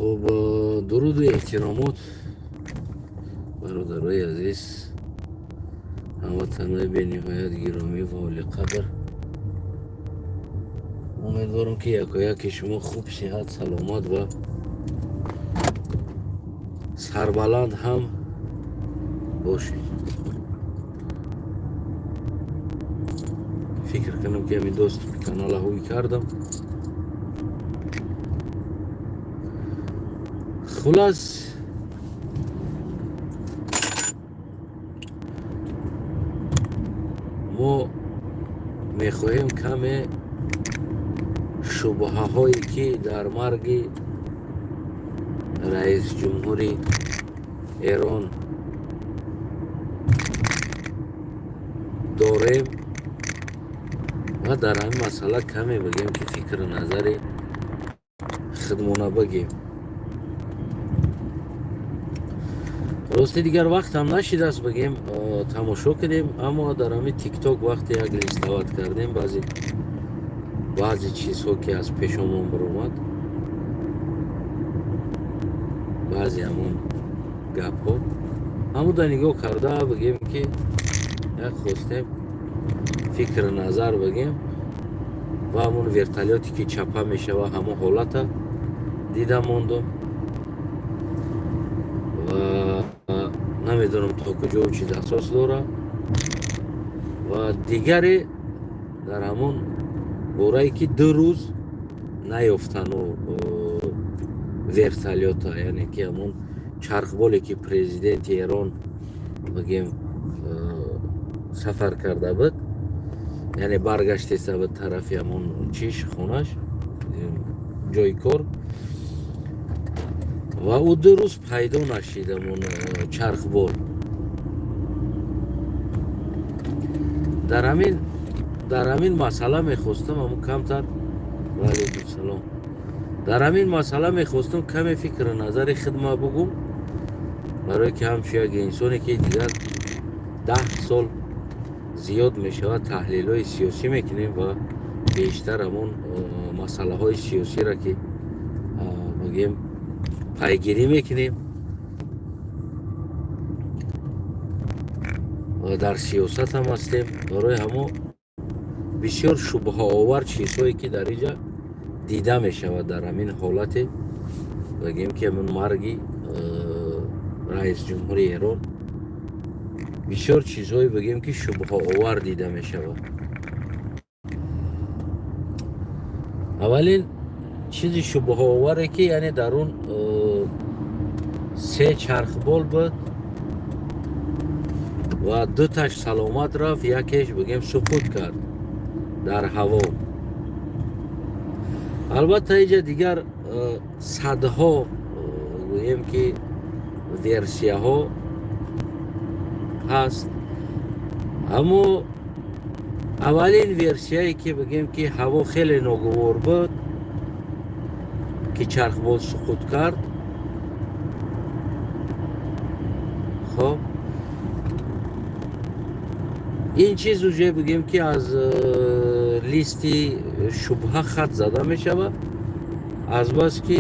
Хуб, дуруду эҳтиромот, бародарои азиз, ҳамватанои бениҳоят гиромӣ ва олиқадр. Умедворам, ки якояки шумо хуб, сиҳат, саломат ва сарбаланд ҳам бошед. Фикр кунам, ки ҳамин доступи канала ҳуй кардам. Хулас, мо мехоҳем каме шубҳаҳое, ки дар марги раисҷумҳури Эрон дорем ва дар ҳамин масъала каме бигем, ки фикру назари худмона бигем. Рости, дигар вақтам нашидааст, бигем, тамошо кунем, аммо дар ҳамин Тикток вақте як листовать кардем, баъзе баъзе чизҳо, ки аз пешомон баромад, баъзе ҳамон гапҳо ҳамуда нигоҳ карда, бигем, ки як хостем фикру назар бигем ва ҳамон вертолёте, ки чапа мешава, ҳамон ҳолата дида мондум ва намедонам, то куҷо чиз асос дорад. Ва дигаре дар ҳамон борае, ки 2 рӯз наёфтану вертолёта, яъне ки ҳамон чархболе, ки президенти Эрон, бигем, сафар карда буд, яъне баргаштеста буд тарафи ҳамон чиш, хонаш, ҷои кор, ва ӯ 2 рӯз пайдо нашид, ҳамон чархбол. Дар ҳамин масъала мехостам ҳамон камтар, ваалайкум салом, дар ҳамин масъала мехостам каме фикру назари хидма бугум, барое ки ҳамчун як инсоне, ки дигар 10 сол зиёд мешавад, таҳлилҳои сиёсӣ мекунем ва бештар ҳамон масъалаҳои сиёсиро, ки бигем, пайгирӣ мекунем ва дар сиёсат ҳам ҳастем. Барои ҳамо бисёр шубҳаовар чизҳое, ки дар инҷа дида мешавад, дар ҳамин ҳолате, бигем, ки ҳамин марги раисҷумҳури Эрон бисёр чизҳое, бигем, ки шубҳаовар дида мешавад. Аввалин чизи шубҳаоваре, ки яъне дар он се чархбол буд ва дуташ саломат рафт, якеш, бигем, суқут кард дар ҳаво. Албатта, инҷа дигар садҳо, гӯем, ки версияҳо ҳаст, аммо аввалин версияе, ки бигем, ки ҳаво хеле ногувор буд, ки чархбол суқут кард. Хоб, ин чиз уже, бигем, ки аз листи шубҳа хат зада мешавад, азбаски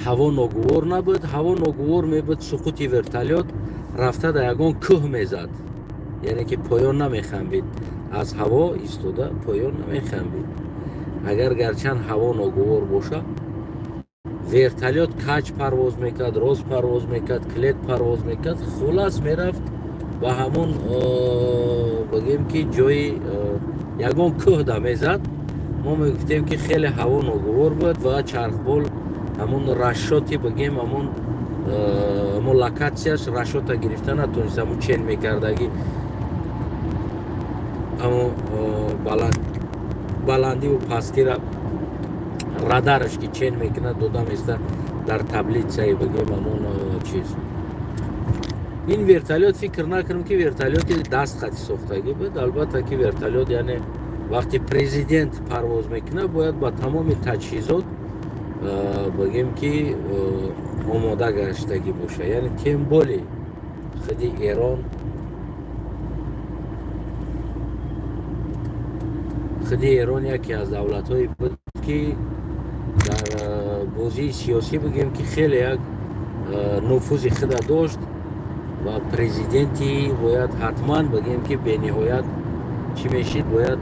ҳаво ногувор набуд. Ҳаво ногувор мебуд, суқути вертолёт рафта дар ягон кӯҳ мезад, яъне ки поён намехамбид, аз ҳаво истода поён намехамбид. Агар гарчанд ҳаво ногувор бошад, вертолёт каҷ парвоз мекард, рост парвоз мекард, килет парвоз мекард, хулас, мерафт ба ҳамон, бигем, ки ҷои ягон кӯҳ да мезад. Мо мегуфтем, ки хеле ҳаво ногувор буд ва чархбол ҳамон расчёти, бигем, ҳамон локатсияш расчёта гирифта натонист, ҳамон чен мекардагӣ, ҳамон баландиву пастира радараш, ки чен мекунад, дода места дар таблицаи, бигем, ҳамон чиз. Ин вертолёт, фикр накунем, ки вертолёти даст хати сохтагӣ буд. Албатта, ки вертолёт, яъне вақте президент парвоз мекунад, бояд ба тамоми таҷҳизот, бигем, ки омода гаштагӣ бошад, яъне тем более худи Эрон, худи Эрон яке аз давлатҳое буд, ки Дар бозии сиёсӣ, бигем, ки хеле як нуфузи худа дошт ва президенти бояд ҳатман, бигем, ки бениҳоят чӣ мешид, бояд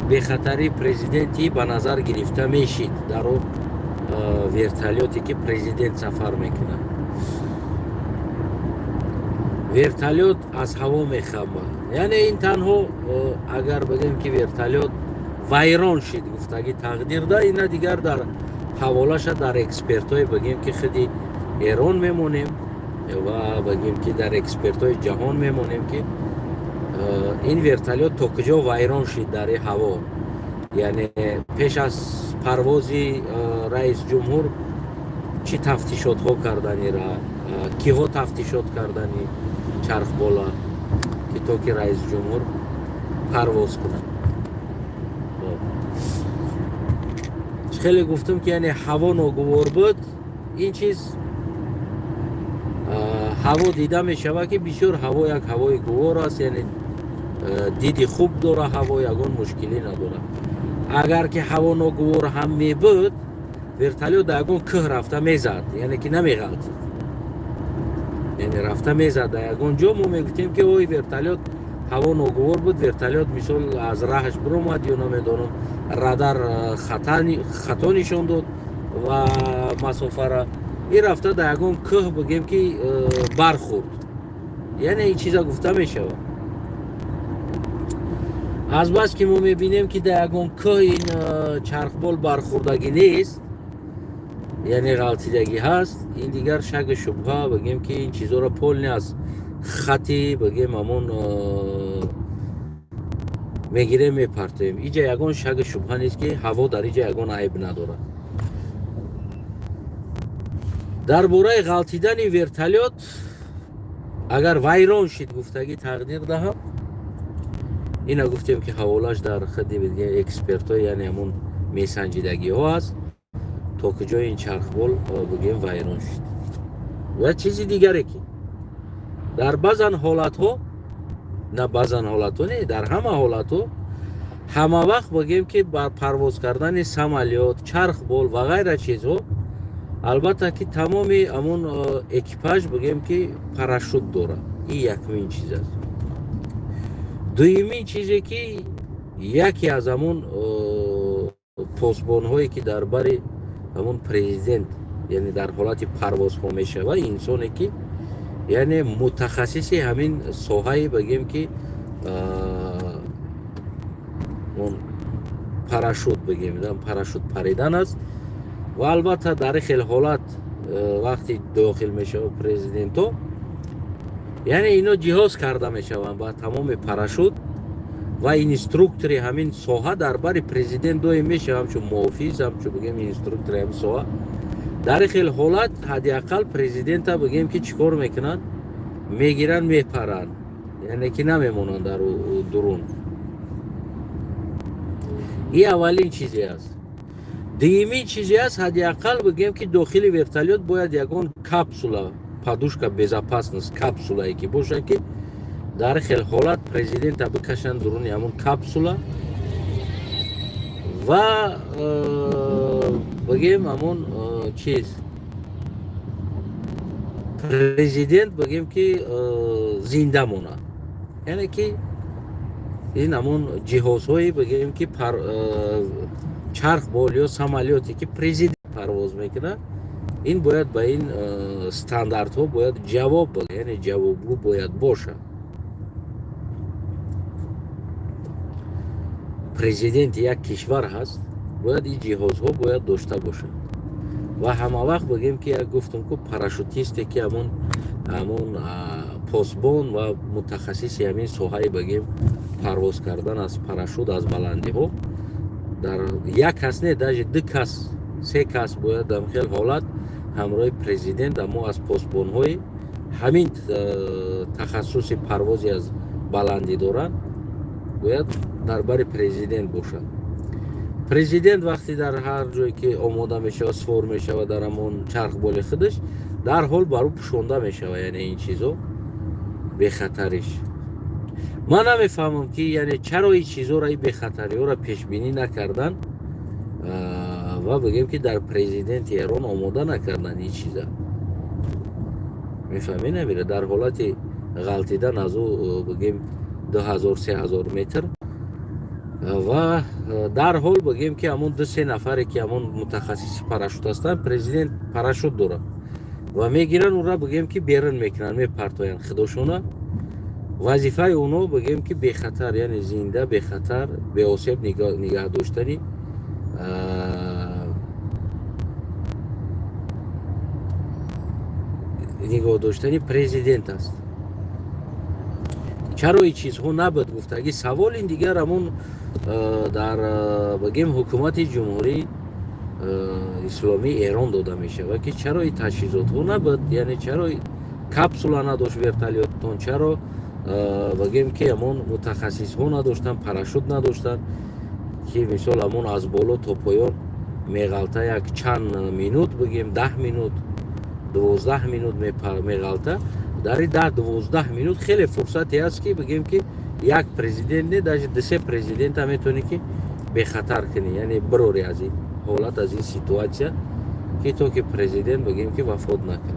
бехатарии президентӣ ба назар гирифта мешид дар о вертолёте, ки президент сафар мекунад. Вертолёт аз ҳаво мехамбад, яъне ин танҳо агар бигем, ки вертолёт вайрон шид, гуфтагӣ тақдирда, ина дигар дар ҳаволаша дар экспертҳое, бигем, ки худи Эрон мемонем ва, бигем, ки дар экспертҳои ҷаҳон мемонем, ки ин вертолёт то куҷо вайрон шид дар ҳаво. Яъне пеш аз парвози раис ҷумҳур чӣ тафтишотҳо карданира, киҳо тафтишот кардани чархбола, ки то ки раис ҷумҳур парвоз кунад. Хеле гуфтам, ки яъне ҳаво ногувор буд. Ин чиз ҳаво дида мешавад, ки бисёр ҳаво як ҳавои гувор аст, яъне диди хуб дора ҳаво, ягон мушкилӣ надорад. Агар ки ҳаво ногувор ҳам мебуд, вертолёт дар ягон кӯҳ рафта мезад, яъне ки намеғалтид, яъне рафта мезад дар ягон ҷо. Мо мегуфтем, ки ой, вертолёт, ҳаво ногувор буд, вертолёт мисол аз раҳаш биромад ё намедонам, радар хато нишон дод ва масофара ин рафта дар ягон кӯҳ, бигем, ки бархӯрд. Яъне ин чиза гуфта мешавад. Азбас ки мо мебинем, ки дар ягон кӯҳ ин чархбол бархӯрдагӣ нест, яъне ғалтидагӣ ҳаст. Ин дигар шаку шубҳа, бигем, ки ин чизоро полный аз хати, бигем, ҳамон мегирем, мепартоем. Иҷа ягон шаку шубҳа нест, ки ҳаво дар иҷа ягон айб надорад. Дар бораи ғалтидани вертолёт, агар вайрон шид, гуфтагӣ тақдир даҳам, ина гуфтем, ки ҳаволаш дар худи экспертҳо, яъне ҳамон месанҷидагиҳо аст, то куҷои ин чархбол, бигем, вайрон шуд. Ва чизи дигаре, ки дар баъзан ҳолатҳо, на баъзан ҳолатҳо не, дар ҳама ҳолатҳо, ҳама вақт, бигем, ки бар парвоз кардани самолёт, чархбол ва ғайра чизҳо, албатта, ки тамоми ҳамон экипаж, бигем, ки парашют дорад. Ин якумин чиз аст. Дуюмин чизе, ки яке аз ҳамон посбонҳое, ки дар бари ҳамон президент, яъне дар ҳолати парвозҳо мешавад, инсоне, ки яъне мутахассиси ҳамин соҳаи, бигем, ки он парашют, бигем, парашют паридан аст. Ва албатта дар ин хел ҳолат, вақти дохил мешавад президентҳо, яъне ино ҷиҳоз карда мешаванд ба тамоми парашют ва инструктори ҳамин соҳа дар бари президент доим мешавад, ҳамчун муҳофиз, ҳамчун, бигем, инструктори ҳамин соҳа. Дар ин хел ҳолат ҳадди ақал президента, бигем, ки чӣ кор мекунанд? Мегиранд, мепаранд, яъне ки намемонанд дар дурун. Ин аввалин чизе аст. Дуюмин чизе аст, ҳадди ақал, бигем, ки дохили вертолёт бояд ягон капсула, подушка безопасность, капсулае ки бошад, ки дар хел ҳолат президента бикашанд дуруни ҳамон капсула ва бигем, ҳамон чиз, президент, бигем, ки зинда монад. Яъне ки ин ҳамон ҷиҳозҳое, бигем, ки чархбол ё самолёте, ки президент парвоз мекунад, ин бояд ба ин стандартҳо бояд ҷавоб, яъне ҷавобгӯ бояд бошад. Президенти як кишвар ҳаст, бояд ин ҷиҳозҳо бояд дошта бошад. Ва ҳама вақт, бигем, ки як гуфтум ку, парашютисте, ки ҳамон посбон ва мутахассиси ҳамин соҳаи, бигем, парвоз кардан аз парашют аз баландиҳо, дар як кас не, даже ду кас, се кас бояд дар хел ҳолат ҳамроҳи президент, аммо аз посбонҳои ҳамин тахассуси парвози аз баландӣ доранд, бояд дар бари президент бошад. Президент вақте дар ҳар ҷое ки омода мешавад, свор мешавад дар ҳамон чархболи худаш, дарҳол бар ӯ пӯшонда мешавад, яъне ин чизо бехатариш. Ман намефаҳмам, ки яъне чаро ин чизоро, ин бехатариҳоро пешбинӣ накардан. Ва бигем, ки дар президенти Эрон омода накардан ин чиза, мефаҳмӣ, намира дар ҳолати ғалтидан аз ӯ, бигем, 2000, 3000 метр. Ва дарҳол, бигем, ки ҳамон ду се нафаре, ки ҳамон мутахассиси парашют ҳастанд, президент парашют дорад, ва мегиранд ӯра, бигем, ки берун мекунанд, мепартоянд худошона. Вазифаи онҳо, бигем, ки бехатар, яъне зинда, бехатар, беосеб нигаҳ доштани президент аст. Чаро ин чизҳо набуд, гуфтагӣ савол. Ин дигар ҳамон дар, бигем, ҳукумати Ҷумҳурии Исломии Эрон дода мешавад, ки чаро ин таҷҳизотҳо набуд, яъне чаро капсула надошт вертолётон, чаро, бигем, ки ҳамон мутахассисҳо надоштанд, парашют надоштанд, ки мисол ҳамон аз боло то поён меғалта, як чанд минут, бигем, 10 минут, 12 минут меғалта. Дар ин 10, 12 минут хеле фурсате аст, ки, бигем, ки як президент не, даже дусе президента метавонӣ, ки бехатар кунӣ, яъне бирорӣ аз ин ҳолат, аз ин ситуация, ки то ки президент, бигем, ки вафот накунад.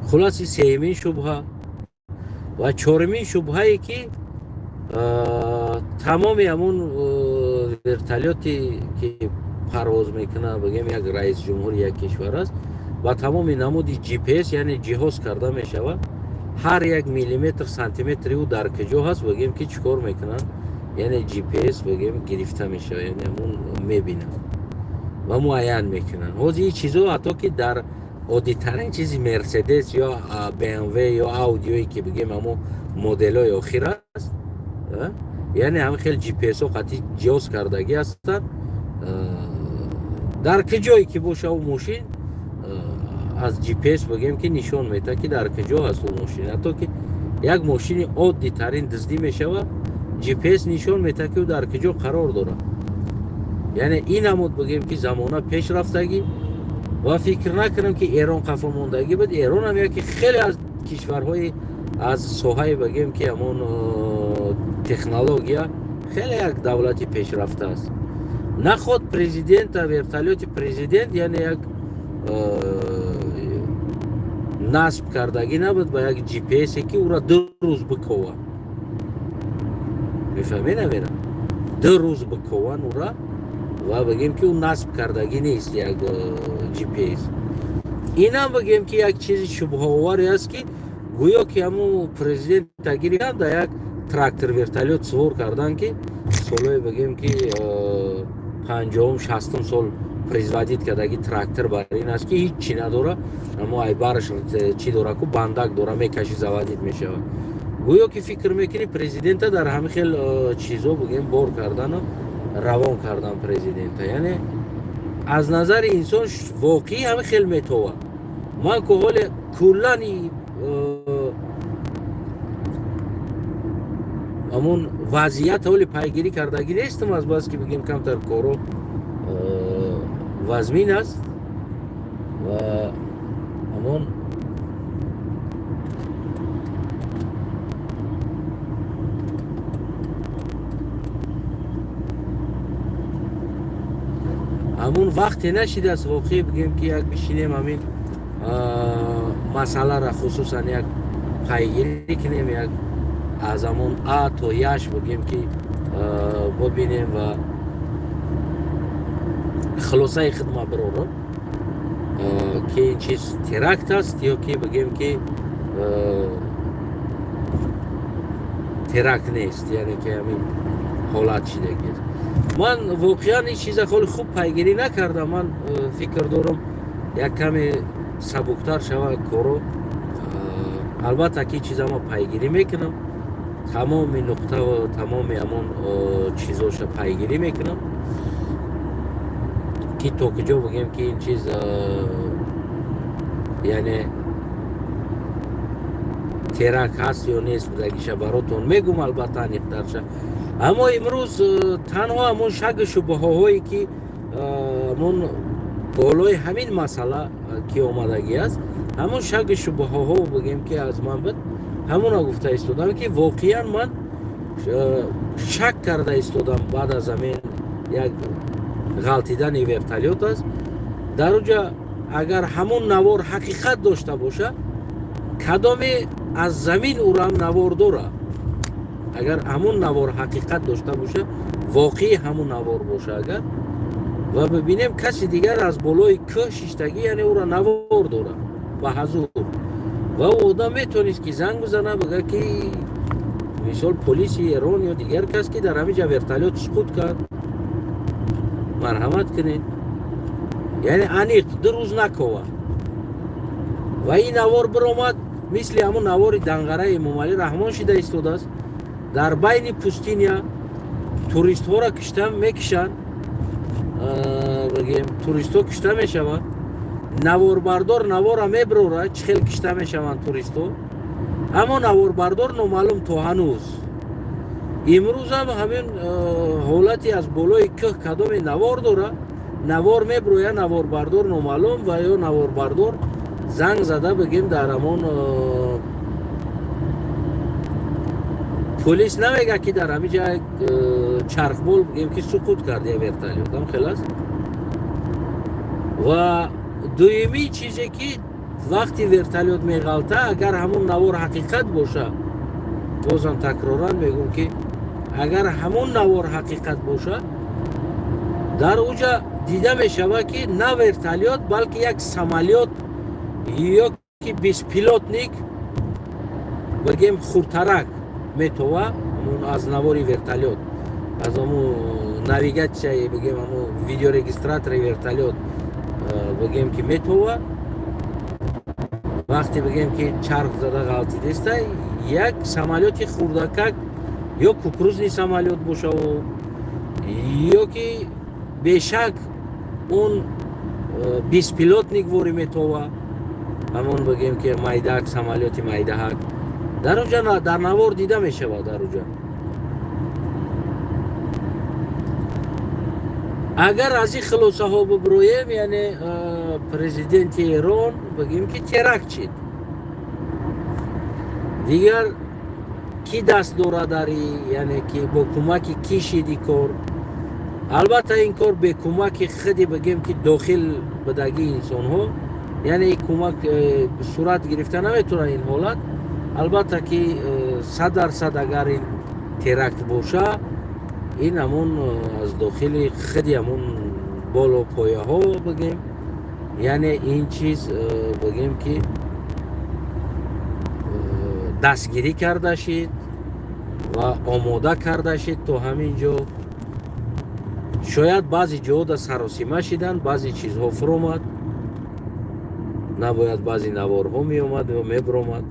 Хулоси, сеюмин шубҳа. Ва чорумин шубҳае, ки тамоми ҳамун вертолёте, ки парвоз мекунад, бигем, як раис ҷумҳури як кишвар аст, ба тамоми намуди GPS, яъне ҷиҳоз карда мешавад. Ҳар як миллиметр, сантиметри ӯ дар куҷо ҳаст, бигем, ки чӣ кор мекунанд, яъне GPS, бигем, гирифта мешавад, яъне ҳамун мебинанд ва муайян мекунанд. Ҳозир ин чизҳо ҳатто ки дар оддитарин чизи Мерседес ё БМВ ё Аудиое, ки, бигем, ҳамон моделҳои охир аст, яъне ҳамин хел GPS-ҳо қатъи ҷиҳоз кардагӣ ҳастанд. Дар куҷое ки боша ӯ мошин, аз GPS, бигем, ки нишон медиҳад, ки дар куҷо ҳаст ӯ мошин. Ҳатто ки як мошини оддитарин дуздӣ мешавад, GPS нишон медиҳад, ки ӯ дар куҷо қарор дорад. Яъне ин намуд, бигем, ки замона пешрафтагӣ. Ва фикр накунам, ки Эрон қафомондагӣ буд. Эрон ҳам яке хеле аз кишварҳои аз соҳаи, бигем, ки ҳамон технология хеле як давлати пешрафта аст. Наход президента, вертолёти президент, яъне як насб кардагӣ набуд ба як GPS-е, ки ӯра 2 рӯз бикованд, мефаҳмӣ, намера, 2 рӯз бикованд ӯра ва, бигем, ки ӯ насб кардагӣ нест як GPS. Инам, бигем, ки як чизи шубҳаоваре аст, ки гӯё ки ҳамун президента гирифтан, дар як трактор, вертолёт сувор кардан, ки солҳои, бигем, ки 50-ум, 60-ум сол производить кардаги трактор бар ин аст, ки ҳиччи надора, аммо айбараш чӣ дора ку, бандак дора, мекаши, заводить мешавад. Гӯё ки фикр мекунӣ, президента дар ҳамин хел чизо, бигем, бор кардану равон кардан президента, яъне аз назари инсон воқеӣ ҳамин хел метовад. Ман ку ҳоле куллан ҳамун вазъият ҳоли пайгирӣ кардагӣ нестам, аз бас ки, бигем, камтар коро вазмин аст ва ҳамун вақте нашидааст, воқеӣ, бигем, ки як бишинем, ҳамин масъалара хусусан як пайгирӣ кунем, як аз ҳамон а то яш, бигем, ки бибинем ва хулосаи хидма бирорам, ки ин чиз теракт аст ё ки, бигем, ки теракт нест, яъне ки ҳамин ҳолат шидагиаст. Ман воқеан ин чиза хеле хуб пайгирӣ накардам. Ман фикр дорам, як каме сабуктар шавад коро, албатта, ки чиза ма пайгирӣ мекунам, тамоми нуқта, тамоми ҳамон чизоша пайгирӣ мекунам, ки то куҷо, бигем, ки ин чиз, яъне теракт ҳаст ё нест будагиша баротон мегум, албатта, аниқтарша. Аммо имрӯз танҳо ҳамон шаку шубҳаҳое, ки ҳамон болои ҳамин масъала ки омадагӣ аст, ҳамон шаку шубҳаҳо, бигем, ки аз ман буд, ҳамона гуфта истодам, ки воқеан ман Шак карда истодам, баъд аз ҳамин як ғалтидани вертолёт аст. Дар уҷа агар ҳамон навор ҳақиқат дошта боша, кадоме аз замин урам навор дора. Агар ҳамон навор ҳақиқат дошта боша, воқеи ҳамон навор боша агар, ва бибинем, каси дигар аз болои кӯҳ шиштагӣ, яъне ӯра навор дора ба ҳазур, ва ӯ одам метавонист, ки занг бизана, бигӯяд, ки мисол полиси Эрон ё дигар кас, ки дар ҳамин ҷа вертолёт суқут кард, марҳамат кунед. Яъне аниқ 2 рӯз накова ва ин навор биромад, мисли ҳамон навори Данғараи Эмомалӣ Раҳмон шида истодааст. Дар байни пустыня туристҳоро кишта мекишанд, бигем, туристҳо кишта мешаванд. Наворбардор навора мебирора, чӣ хел кишта мешаванд туристҳо, аммо наворбардор номаълум то ҳанӯз. Имрӯзам ҳамин ҳолати аз болои кӯҳ кадоме навор дора, навор мебироя, наворбардор номаълум, ва ё наворбардор занг зада, бигем, дар ҳамон полис намега, ки дар ҳамин ҷа чархбол, бигем, ки суқут кард я вертолёт ам хел аст. Ва дуюмӣ чизе, ки вақти вертолёт меғалта, агар ҳамон навор ҳақиқат боша, бозам такроран мегӯм, ки агар ҳамон навор ҳақиқат боша, дар уҷа дида мешавад, ки на вертолёт, балки як самолёт ё ки беспилотник, бигем, хурдтарак метова аз навори вертолёт, аз ҳамун навигатсияи, бигем, ҳамун видеорегистратори вертолёт, бигем, ки метова. Вақте, бигем, ки чарх зада ғалтидеста, як самолёти хурдакак ё кукурузный самолёт бошаву ё ки бешак он беспилотник вори метова, ҳамон, бигем, ки майдаак, самолёти майдаҳак дар уҷа дар навор дида мешавад. Дар уҷа агар аз ин хулосаҳо бибироем, яъне президенти Эрон, бигем, ки теракт шид, дигар кӣ даст дорад дар, яъне ки бо кӯмаки кӣ шиди кор? Албатта, ин кор бе кӯмаки худи, бигем, ки дохил будагии инсонҳо, яъне кӯмак сурат гирифта наметавонад ин ҳолат. Албатта ки 100% агар ин теракт боша, ин ҳамон аз дохили худи ҳамон боло пояҳо, бигем, яъне ин чиз, бигем, ки дастгирӣ карда шид ва омода карда шид. То ҳамин ҷо шояд баъзе ҷоҳода саросима шиданд, баъзе чизҳо фуромад, набояд баъзе наворҳо меомад ё мебиромад.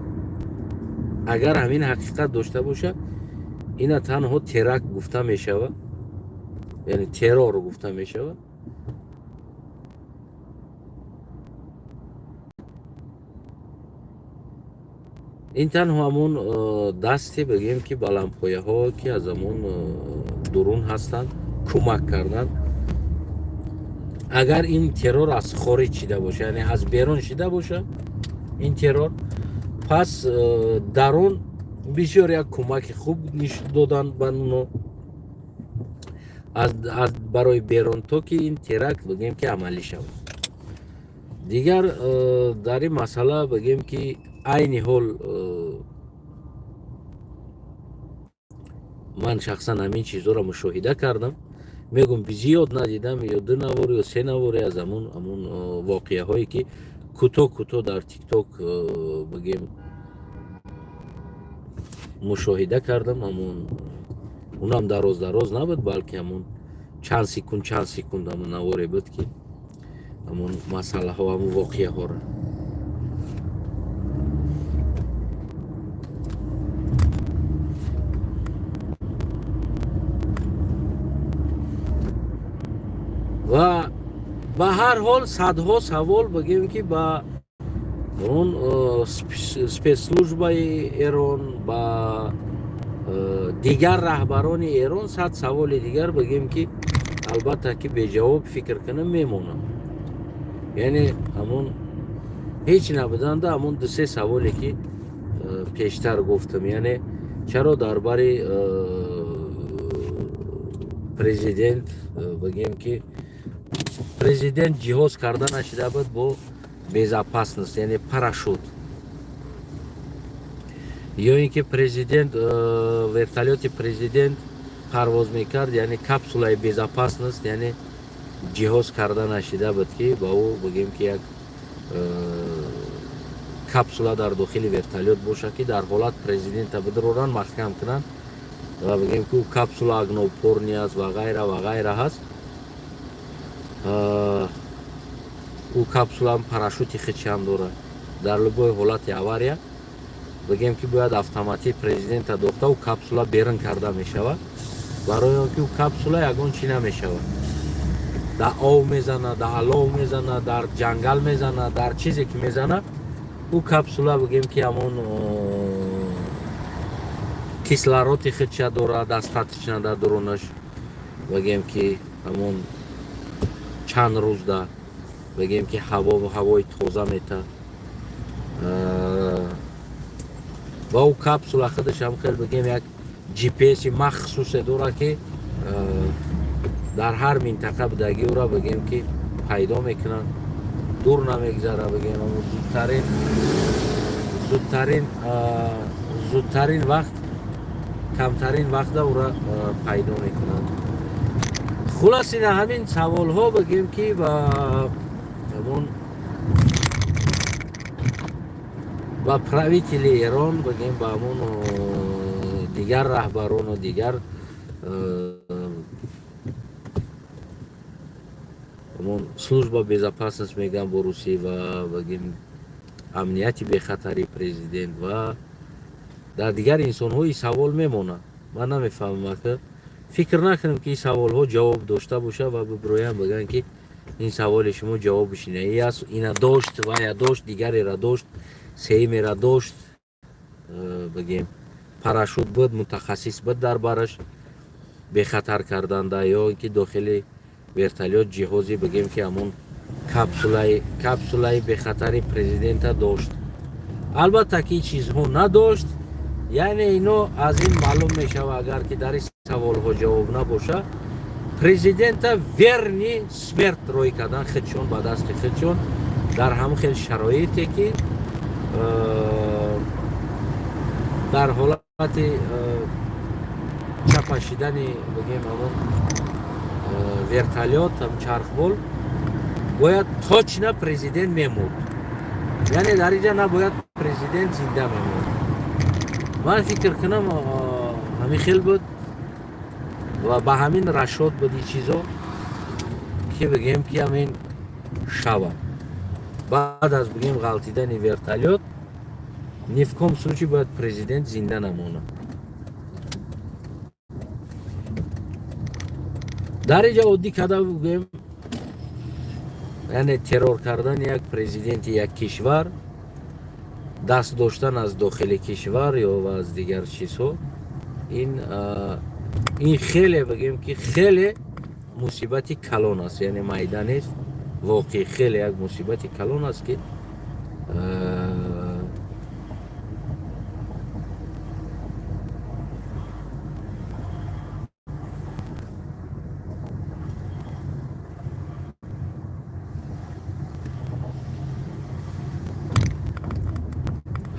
Агар ҳамин ҳақиқат дошта бошад, ина танҳо теракт гуфта мешавад, яъне террор гуфта мешавад. Ин танҳо ҳамон дасте, бигем, ки баландпояҳо, ки аз ҳамон дурун ҳастанд, кӯмак карданд. Агар ин террор аз хориҷ шида боша, яъне аз берун шида боша ин террор, пас дарун бисёр як кӯмаки хуб доданд ба оно барои берун, то ки ин теракт, бигем, ки амалӣ шавад. Дигар дар ин масъала, бигем, ки айни ҳол ман шахсан ҳамин чизҳоро мушоҳида кардам. Мегӯм, зиёд надидам, ё ду навор ё се наворе аз ҳамун воқеаҳое, ки кӯтоҳ кӯтоҳ дар Тикток, бигем, мушоҳида кардам. Ҳамун унам дароз дароз набуд, балки ҳамун чанд секунд, чанд секунд ҳамун наворе буд, ки ҳамун масъалаҳо, ҳамун воқеаҳоро. Ва ба ҳар ҳол садҳо савол, бигем, ки ба он спецслужбаи Эрон, ба дигар раҳбарони Эрон, сад саволи дигар, бигем, ки албатта ки беҷавоб фикр кунам мемонам. Яъне ҳамон ҳеҷ набуданда, ҳамон дусе саволе, ки пештар гуфтам, яъне чаро дар бари Президент, бигем ки президент ҷиҳоз карда нашида буд бо безопасность, яъне парашют, ё ин ки президент, вертолёти президент парвоз мекард, яъне капсулаи безопасность, яъне ҷиҳоз карда нашида буд, ки ба ӯ, бигем ки, як капсула дар дохили вертолёт бошад, ки дар ҳолат президента бидуроранд, маҳкам кунанд ва, бигем ки, ӯ капсула огнеупорный аст ва ғайра ва ғайра ҳаст. Ӯ капсулаам парашюти хичам дорад. Дар любой ҳолати авария, бигем ки, бояд автоматӣ президента дохта, ӯ капсула берун карда мешавад, барои он ки ӯ капсула ягон чӣ намешавад: дар ов мезана, дар алов мезана, дар ҷангал мезана, дар чизе ки мезана, ӯ капсула, бигем ки, ҳамон кислороди худша дорад достаточно дар дурунаш, бигем ки, ҳамон чанд рӯзда, бигем ки, ҳаво, ҳавои тоза мета. Ва ӯ капсула худаш ҳам хел, бигем, як GPS-и махсусе дорад, ки дар ҳар минтақа будагӣ ӯра, бигем ки, пайдо мекунанд, дур намегзара, бигем, зудтарин вақт, камтарин вақта ӯра пайдо мекунанд. Хулос, ина ҳамин саволҳо, бигем ки, ба ҳамон ба правители Эрон, бигем, ба ҳамон дигар раҳбарону дигар ҳамон служба безопасность мегӯям бо русӣ ва, бигем, амнияти бехатарии президент ва дар дигар инсонҳо ин савол мемонад. Ман намефаҳмам, ки фикр накунем, ки ин саволҳо ҷавоб дошта бошад ва бибироям бигӯянд, ки ин саволи шумо ҷавобиш ина аст, ина дошт, вая дошт, дигарера дошт, сеюмера дошт, бигем, парашют буд, мутахассис буд дар бараш бехатар карданда, ё ин ки дохили вертолёт ҷиҳози, бигем ки, ҳамон капсулаи бехатари президента дошт. Албатта ки ин чизҳо надошт. Яъне ино аз ин маълум мешавад, агар ки дар ин саволҳо ҷавоб набошад, президента верный смерть рӯй кардан худшон ба дасти худшон дар ҳамон хел шароите, ки дар ҳолати чапашидани, бигем, ҳамон вертолёт, чархбол, бояд точно президент мемурд. Яъне дар инҷа набояд президент зинда мемурд. Ман фикр кунам, ҳамин хел буд ва ба ҳамин расчёт буд ин чизо, ки, бигем ки, ҳамин шава. Баъд аз, бигем, ғалтидани вертолёт ни в коем случае бояд президент зинда намонад. Дар инҷа оддӣ карда бигӯем, яъне террор кардани як президенти як кишвар, даст доштан аз дохили кишвар ё аз дигар чизҳо, ин хеле, бигем ки, хеле мусибати калон аст, яъне майда нест. Воқеъ хеле як мусибати калон аст, ки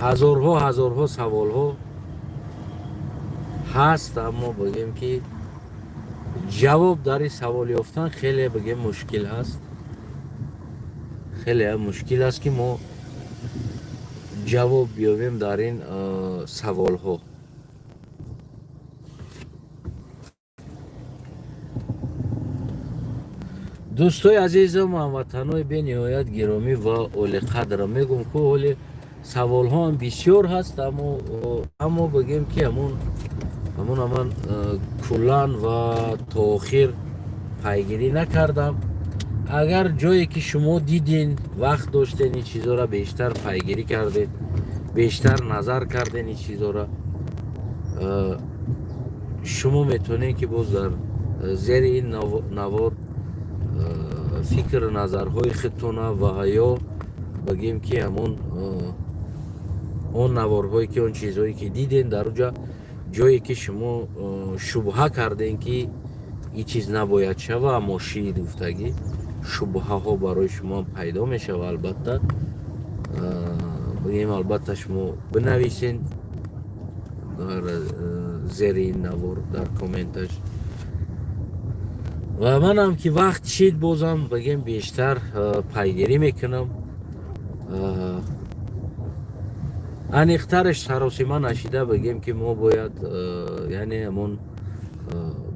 ҳазорҳо, ҳазорҳо саволҳо ҳаст, аммо, бигем ки, ҷавоб дар ин савол ёфтан хеле, бигем, мушкил ҳаст. Хеле мушкил аст, ки мо ҷавоб биёбем дар ин саволҳо. Дӯстои азизам, ҳамватанои бениҳоят гиромӣ ва олиқадр, мегӯм, ку ҳоле саволҳоам бисёр ҳаст, аммо, бигем ки, ҳамон ман куллан ва то охир пайгирӣ накардам. Агар ҷое ки шумо дидин, вақт доштен, ин чизоро бештар пайгирӣ кардед, бештар назар карден ин чизоро, шумо метавонед, ки боз дар зери ин навор фикру назарҳои худтона ва ё, бигем ки, ҳамон он наворҳое ки, он чизҳое ки диден, дар оҷа ҷое ки шумо шубҳа кардем, ки Ин чиз набояд шава, аммо шид гуфтагӣ шубҳаҳо барои шумо пайдо мешава. Албатта, бигем, албатта, шумо бинависен дар зери ин навор, дар комменташ. Ва манам ки вақт шид, бозам, бигем, бештар пайгирӣ мекунам. Аниқтараш саросима нашида, бигем, ки мо бояд, яъне ҳамон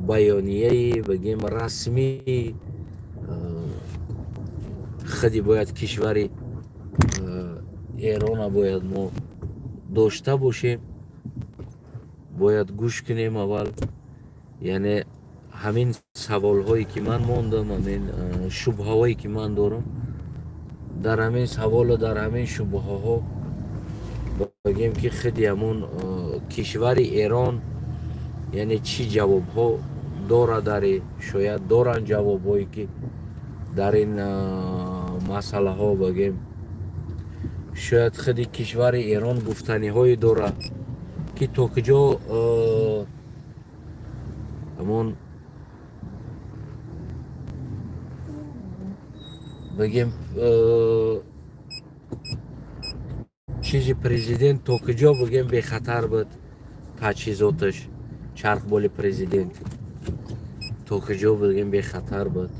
баёнияи, бигем, расмии худи бояд кишвари Эрона бояд мо дошта бошем, бояд гӯш кунем аввал. Яъне ҳамин саволҳое ки ман мондам, ҳамин шубҳаҳое ки ман дорам, дар ҳамин саволу дар ҳамин шубҳаҳо, бигем, ки худи ҳамон кишвари Эрон, яъне чӣ ҷавобҳо дорад дари, шояд доранд ҷавобҳое ки дар ин масъалаҳо, бигем, шояд худи кишвари Эрон гуфтаниҳое дорад, ки то куҷо ҳамон, бигем, чизи президент то куҷо, бигем, бехатар буд, таҷҳизоташ, чархболи президент то куҷо, бигем, бехатар буд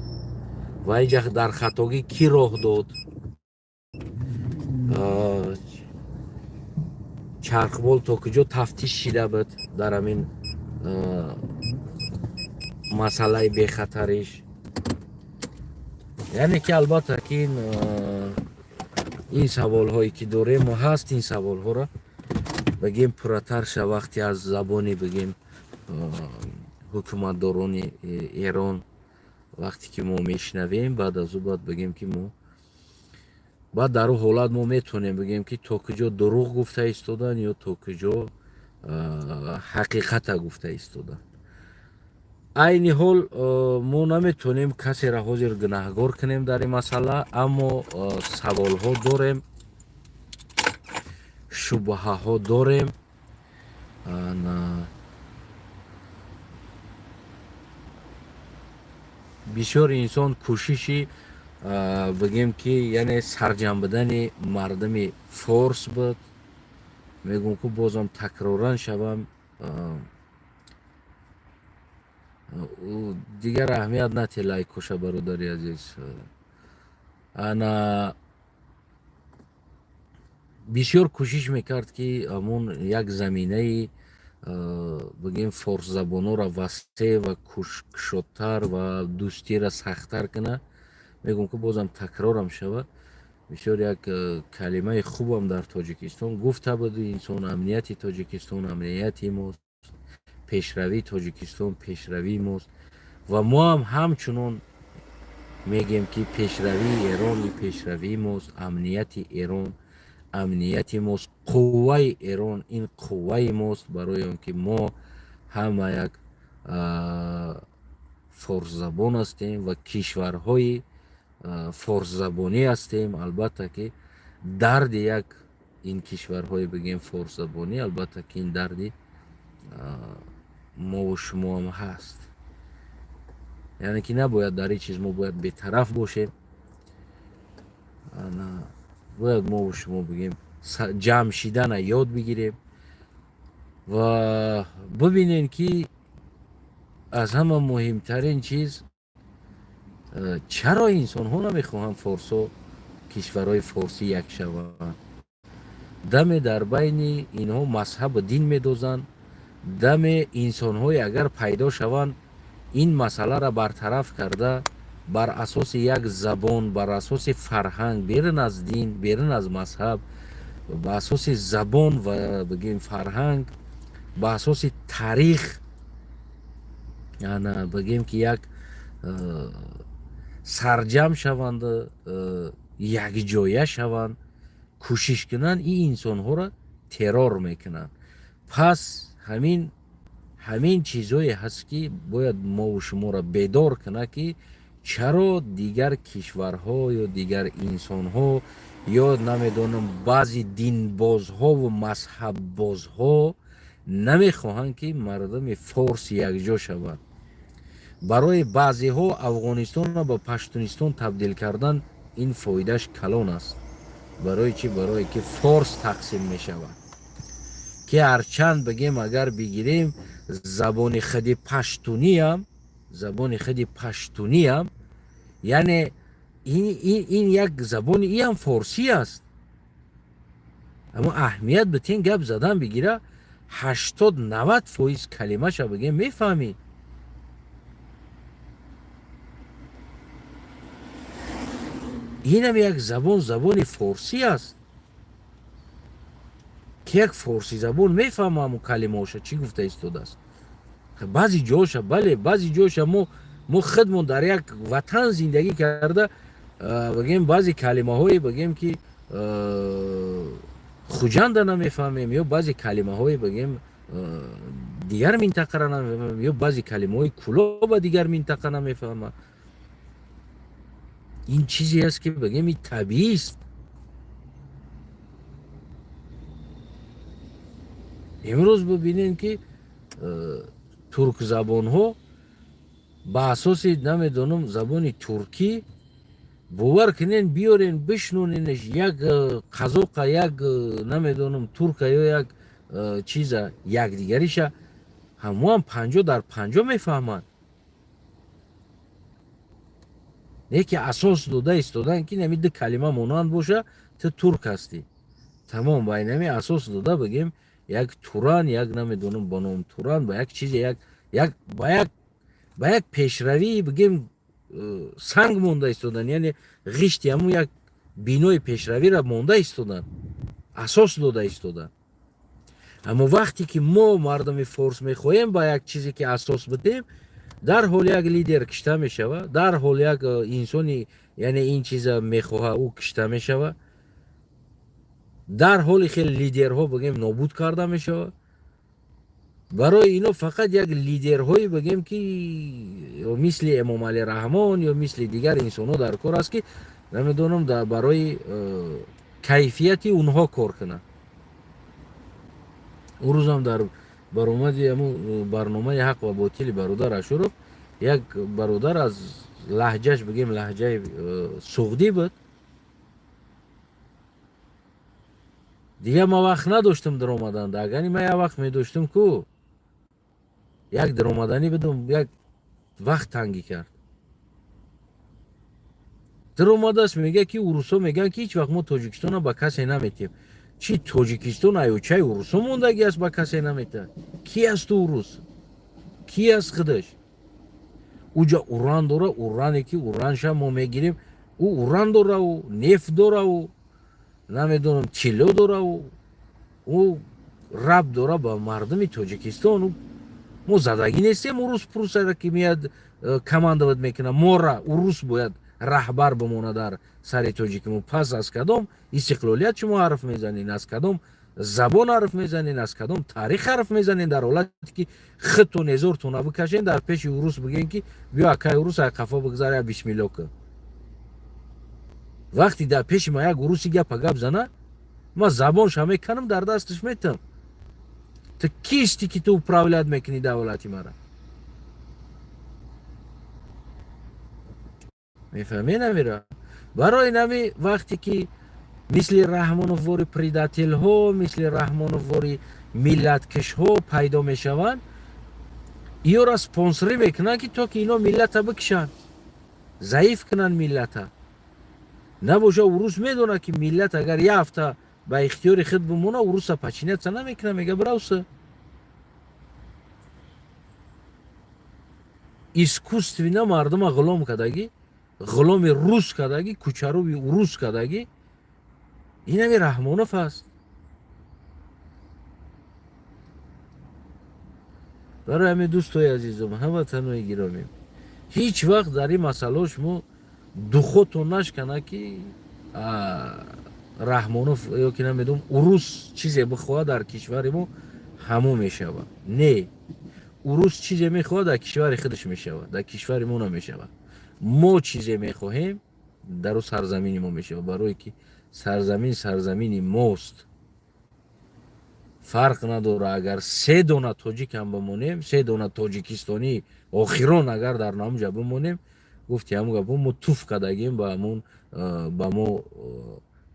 ва инҷа дар хатогӣ кӣ роҳ дод, чархбол то куҷо тафтиш шида буд дар ҳамин масъалаи бехатариш. Яъне ки албатта ки ин саволҳое ки дорем ҳаст, ин саволҳоро, бигем, пурратар ша вақте аз забони, бигем, ҳукуматдорони Эрон вақте ки мо мешунавем, баъд аз ӯ бояд бигем, ки мо баъд дар ӯ ҳолат мо метавонем бигем, ки то куҷо дурӯғ гуфта истодан ё то куҷо ҳақиқата гуфта истодан. Айни ҳол мо наметавонем касеро ҳозир гунаҳгор кунем дар ин масъала, аммо саволҳо дорем, шубҳаҳо дорем. Бисёр инсон кӯшиши, бигем, ки яъне сарҷамъ будани мардуми форс буд. Мегӯм, ку бозам такроран шавам, дигар аҳамият натӣ лайкоша, бародари азиз. Ана бисёр кӯшиш мекард, ки ҳамон як заминаи, бигем, форсзабонҳоро васеъ ва кушодтар ва дӯстиро сахттар кунад. Мегӯм, ки бозам такрорам шавад, бисёр як калимаи хубам дар Тоҷикистон гуфта буд инсон: амнияти Тоҷикистон амнияти мост, пешравии Тоҷикистон пешравии мост. Ва мо ҳам ҳамчунон мегем, ки пешравии Эрон пешравии мост, амнияти Эрон амнияти мост, қувваи Эрон ин қувваи мост, барои он ки мо ҳама як форсзабон ҳастем ва кишварҳои форсзабонӣ ҳастем. Албатта ки дарди як ин кишварҳои, бигем, форсзабонӣ, албатта ки ин дарди мову шумоам ҳаст. Яъне ки набояд дар ин чиз мо бояд бетараф бошем, бояд мову шумо, бигем, ҷамъ шидана ёд бигирем. Ва бибинем, ки аз ҳама муҳимтарин чиз, чаро инсонҳо намехоҳанд форсо, кишварҳои форсӣ як шаванд? Даме дар байни инҳо мазҳабу дин медозанд, даме инсонҳое агар пайдо шаванд, ин масъаларо бартараф карда, бар асоси як забон, бар асоси фарҳанг, берун аз дин, берун аз мазҳаб, ба асоси забон ва, бигем, фарҳанг, ба асоси таърих, ана, бигем, ки як сарҷамъ шаванд, якҷоя шаванд, кӯшиш кунанд, ин инсонҳоро террор мекунанд. Пас ҳамин чизҳое ҳаст, ки бояд мову шуморо бедор кунад, ки чаро дигар кишварҳо ё дигар инсонҳо ё намедонам баъзе динбозҳову мазҳаббозҳо намехоҳанд, ки мардуми форс якҷо шаванд. Барои баъзеҳо Афғонистонро ба Паштунистон табдил кардан ин фоидаш калон аст. Барои чӣ? Барое ки форс тақсим мешавад, ки ҳарчанд бигем, агар бигирем, забони худи паштуниам, забони худи паштуниам, яъне ин як забони иам форсӣ аст. Аммо аҳамият битен, гап задан бигира, 80-90% калимаша бигем, мефаҳмӣ. Инам як забон, забони форсӣ аст, ки як форсизабон мефаҳма ҳамун калимаоша, чӣ гуфта истодааст. Баъзе ҷоша, бале, баъзе ҷоша мо худмон дар як ватан зиндагӣ карда, бигем, баъзе калимаҳое, бигем, ки Хуҷанда намефаҳмем, ё баъзе калимаҳое, бигем, дигар минтақара намефаҳмем, ё баъзе калимаҳои Кӯлоба дигар минтақа намефаҳмад. Ин чизе аст, ки бигем, ин табиист. Имрӯз бибинем, ки туркзабонҳо ба асоси, намедонам, забони туркӣ, бовар кунен, биёрен, бишноненеш, як қазоқа, як, намедонам, турка ё як чиза, якдигариша ҳамоам 50 дар 50 мефаҳманд. Не ки асос дода истодан, ки нами ду калима монанд боша, ту турк ҳастӣ, тамом. Ба инами асос дода, бигем, як Туран, як, намедонам, ба ном Туран, ба як чизе, як ба як пешравии, бигем, санг монда истодан, яъне ғишти ҳамун як бинои пешравиро монда истодан, асос дода истодан. Аммо вақте ки мо, мардуми форс, мехоҳем ба як чизе ки асос бидем, дарҳол як лидер кишта мешава, дарҳол як инсони, яъне ин чиза мехоҳа, ӯ кишта мешава, дар ҳоли хеле лидерҳо, бигем, нобуд карда мешава. Барои ино фақат як лидерҳое, бигем, ки мисли Эмомалӣ Раҳмон ё мисли дигар инсонҳо дар кор аст, ки, намедонам, барои кайфияти онҳо кор кунанд. Он рӯзам дар баромади ҳамун барномаи «Ҳақ ва ботили» бародар Ашуров, як бародар аз лаҳҷаш, бигем, лаҳҷаи суғдӣ буд. Дигар ман вақт надоштам даромаданда. Агар ман як вақт медоштам ку, як даромаданӣ будам, як вақт тангӣ кард. Даромадааст, мега, ки урусҳо мегӯянд, ки ҳеҷ вақт мо Тоҷикистонро ба касе наметиҳем. Чи, Тоҷикистон аёчаи урусҳо мондагӣ аст, ба касе наметиҳад? Ки аст урус? Ки аст худаш? Уҷа уран дора, уране ки уранша мо мегирем. Ӯ уран дора, ӯ нефт дора, ӯ, намедонам, тилло дора, ӯ раб дора ба мардуми Тоҷикистон. Мо задагӣ нестем. Урус пурсара, ки меяд, командовать мекунад мора. Урус бояд раҳбар бимонад дар сари тоҷики. Пас аз кадом истиқлолият шумо ҳарф мезанед? Аз кадом забон ҳарф мезанед? Аз кадом таърих ҳарф мезанед, дар ҳолате ки худтон ҳезортона бикашен, дар пеши урус бигӯен, ки биё, акай урус, ай қафо бигзар, я бисмилло кун? Вақте дар пеши ма як уруси гапа гап зана, ма забонша меканам, дар дасташ метам: ту кисти, ки ту управлять мекунӣ давлати мара? Мефаҳмӣ? Намира барои нами, вақте ки мисли Раҳмоноввори предатель ҳо, мисли Раҳмоноввори миллаткишҳо пайдо мешаванд, иёра спонсорӣ мекунанд, ки то ки ино миллата бикишанд, заиф кунанд миллата. Набоша, урус медонад, ки миллат агар як ҳафта ба ихтиёри худ бимона, уруса подчиняться намекунад, мега: бравса. Искусственно мардума ғулом кардагӣ, ғуломи рус кардагӣ, кучаруби урус кардагӣ. Инами Раҳмонов аст. Барои ҳамин, дӯстои азизум, ҳамватанои гиромӣ, ҳеҷ вақт дар ин масъалао шумо духотон нашкана, ки Раҳмонов ё ки, намедонам, урус чизе бихоҳад, дар кишвари мо ҳамон мешавад. Не, урус чизе мехоҳад, дар кишвари худаш мешавад, дар кишвари мо намешавад. Мо чизе мехоҳем, дар ӯ сарзамини мо мешавад, барое ки сарзамин сарзамини мост. Фарқ надорад, агар се дона тоҷикам бимонем, се дона тоҷикистонӣ охирон агар дар намуҷа бимонем, гуфти ҳамун гапо, мо туф кардагим ба ҳамун, ба мо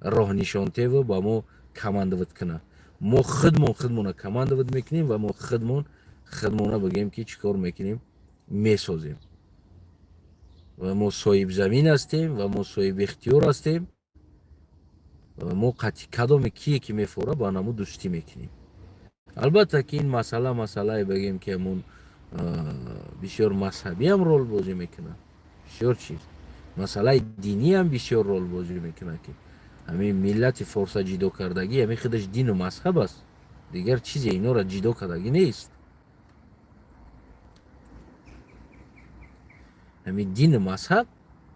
роҳнишонтеву ба мо командовать кунад. Мо худмон худмона командовать мекунем ва мо худмон худмона бигем ки чӣ кор мекунем, месозем. Ва мо соҳибзамин ҳастем ва мо соҳиби ихтиёр ҳастем. Ва мо қатъи кадоме кие ки мефора, ба наму дӯстӣ мекунем. Албатта ки ин масъала, масъалае бигем ки ҳамун бисёр мазҳабиам рол бозӣ мекунад, бисёр чиз, масъалаи диниам бисёр рол бозӣ мекунад, ки ҳамин миллати форса ҷидо кардагӣ ҳамин худаш дину мазҳаб аст, дигар чизе инора ҷидо кардагӣ нест. Ҳамин дину мазҳаб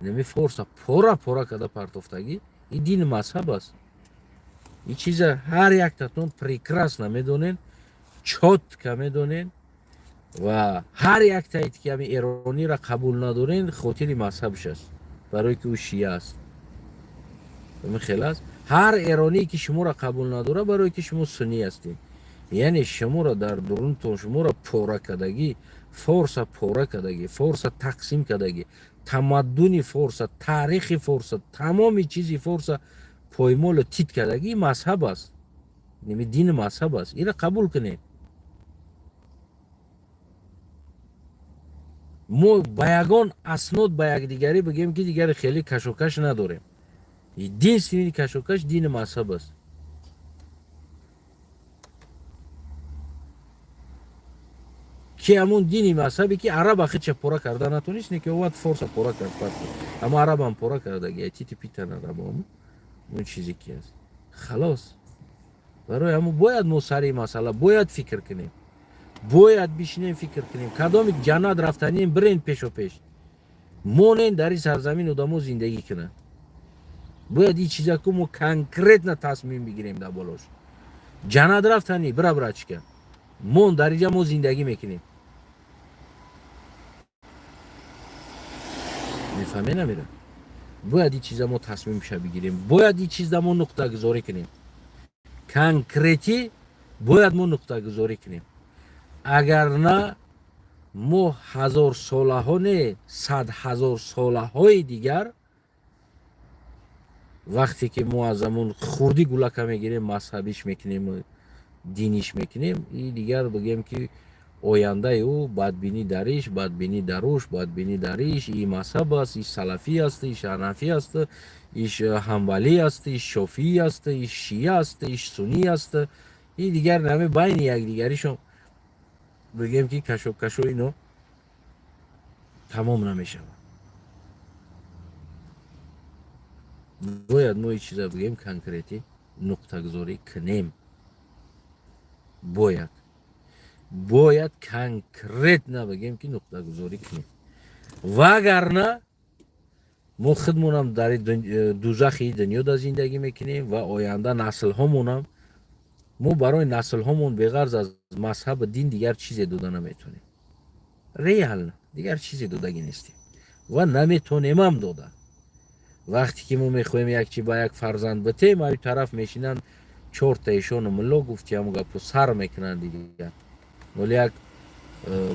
ҳамин форса пора пора карда партофтагӣ, ин дину мазҳаб аст. Ин чиза ҳар яктатон прекрасно медонен, чётко медонен. Ва ҳар яктаед ки ҳамин эрониро қабул надорен, хотири мазҳабш аст, барое ки ӯ шия аст. Ҳамин хел аст. Ҳар эроние ки шуморо қабул надорад, барое ки шумо суннӣ ҳастед, яъне шуморо дар дурунтон шуморо пора кардагӣ, форса пора кардагӣ, форса тақсим кардагӣ, тамаддуни форса, таърихи форса, тамоми чизи форса поймолу тит кардагӣ мазҳаб аст, дини мазҳаб аст. Инро қабул кунед. Мо ба ягон аснод ба якдигарӣ бигем ки дигари хеле кашокаш надорем. Единственный кашокаш дини мазҳаб аст. Ки ҳамун дини мазҳабе ки араба худша пора карда натонист, не ки овад форса пора кард, аммо арабам пора кардаги, тити питан арабам он чизе ки аст, халос. Барои ҳамун бояд мо сари масъала бояд фикр кунем, бояд бишинем, фикр кунем. Кадоми ҷаннат рафтанием, бирен пешопеш, монен дар ин сарзамин, одамо зиндагӣ кунанд. Бояд ин чизаку мо конкретно тасмим бигирем дар болош. Ҷаннат рафтанӣ, бира, брачка, мон дар инҷа, мо зиндагӣ мекунем. Мефаҳме намера? Бояд ин чиза мо тасмимша бигирем, бояд ин чизда мо нуқтагузорӣ кунем, конкретӣ бояд мо нуқтагузорӣ кунем. Агар на, мо ҳазорсолаҳо не, садҳазорсолаҳои дигар, вақте ки мо аз ҳамун хурдӣ гулака мегирем, мазҳабиш мекунем, диниш мекунем, и дигар бигем ки ояндаи ӯ бадбинӣ дариш, бадбинӣ даруш, бадбинӣ дариш, и мазҳаб аст, иш салафӣ аст, иш ҳанафӣ аст, иш ҳанбалӣ аст, иш шофиӣ аст, иш шия аст, иш суннӣ аст, и дигар наме байни якдигаришон бигем ки кашокашо ино тамом намешавад. Бояд мо ин чиза бигем, конкретӣ нуқтагузорӣ кунем. Бояд конкретно бигем ки нуқтагузорӣ кунем, вагарна мо худмонам дар дузахи дунёда зиндагӣ мекунем ва оянда наслҳомонам. Мо барои наслҳомон беғарз аз мазҳабу дин дигар чизе дода наметонем, реально дигар чизе додагӣ нестем ва наметонемам дода. Вақте ки мо мехоҳем як чи ба як фарзанд битем, аю тараф мешинанд чорта ишону мулло, гуфти ҳамун гапо, сар мекунанд дигар. Вале як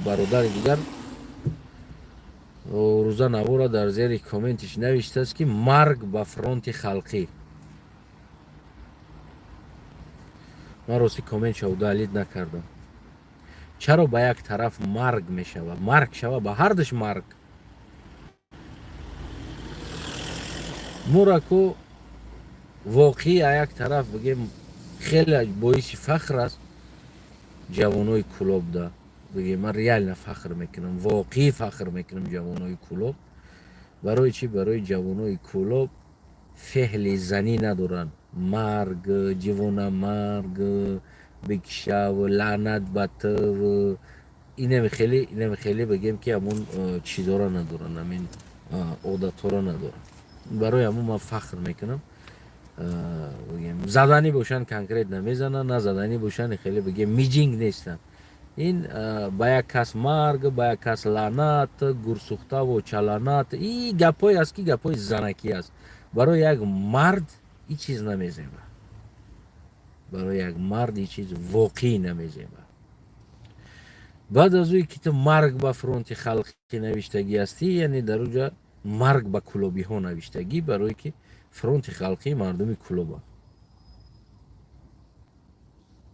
бародари дигар рӯза навора дар зери комментиш навиштааст ки марг ба фронти халқӣ. Ман рости комментша удалить накардам. Чаро ба як тараф марг мешавад? Марг шава ба ҳардуш марг. Мураку воқеӣ а як тараф бигем, хеле боиси фахр аст ҷавонои Кӯлобда. Бигем, ман реально фахр мекунам, воқеӣ фахр мекунам ҷавонои Кӯлоб. Барои чӣ? Барои ҷавонои Кӯлоб феҳли занӣ надоранд. Марг, ҷивона, марг бикшав, лаънат ба ту, инами хеле, инами хеле бигем ки ҳамун чизоро надоранд, ҳамин одатҳоро надоранд. Барои ҳамун ман фахр мекунам. Бигем, заданӣ бошанд, конкретно мезананд, назаданӣ бошанд, хеле бигем миҷинг нестанд. Ин ба як кас марг, ба як кас лаънат, гурсухтаву чаланат, и гапҳое аст ки гапҳои занакӣ аст. Барои як мард ин чиз намезеба. Барои як мард ин чиз воқеӣ намезебад. Баъд аз ӯе ки ту «Марг ба фронти халқӣ» навиштагӣ ҳастӣ, яъне дар уҷа «Марг ба кулобиҳо» навиштагӣ, барое ки фронти халқӣ мардуми Кулоба.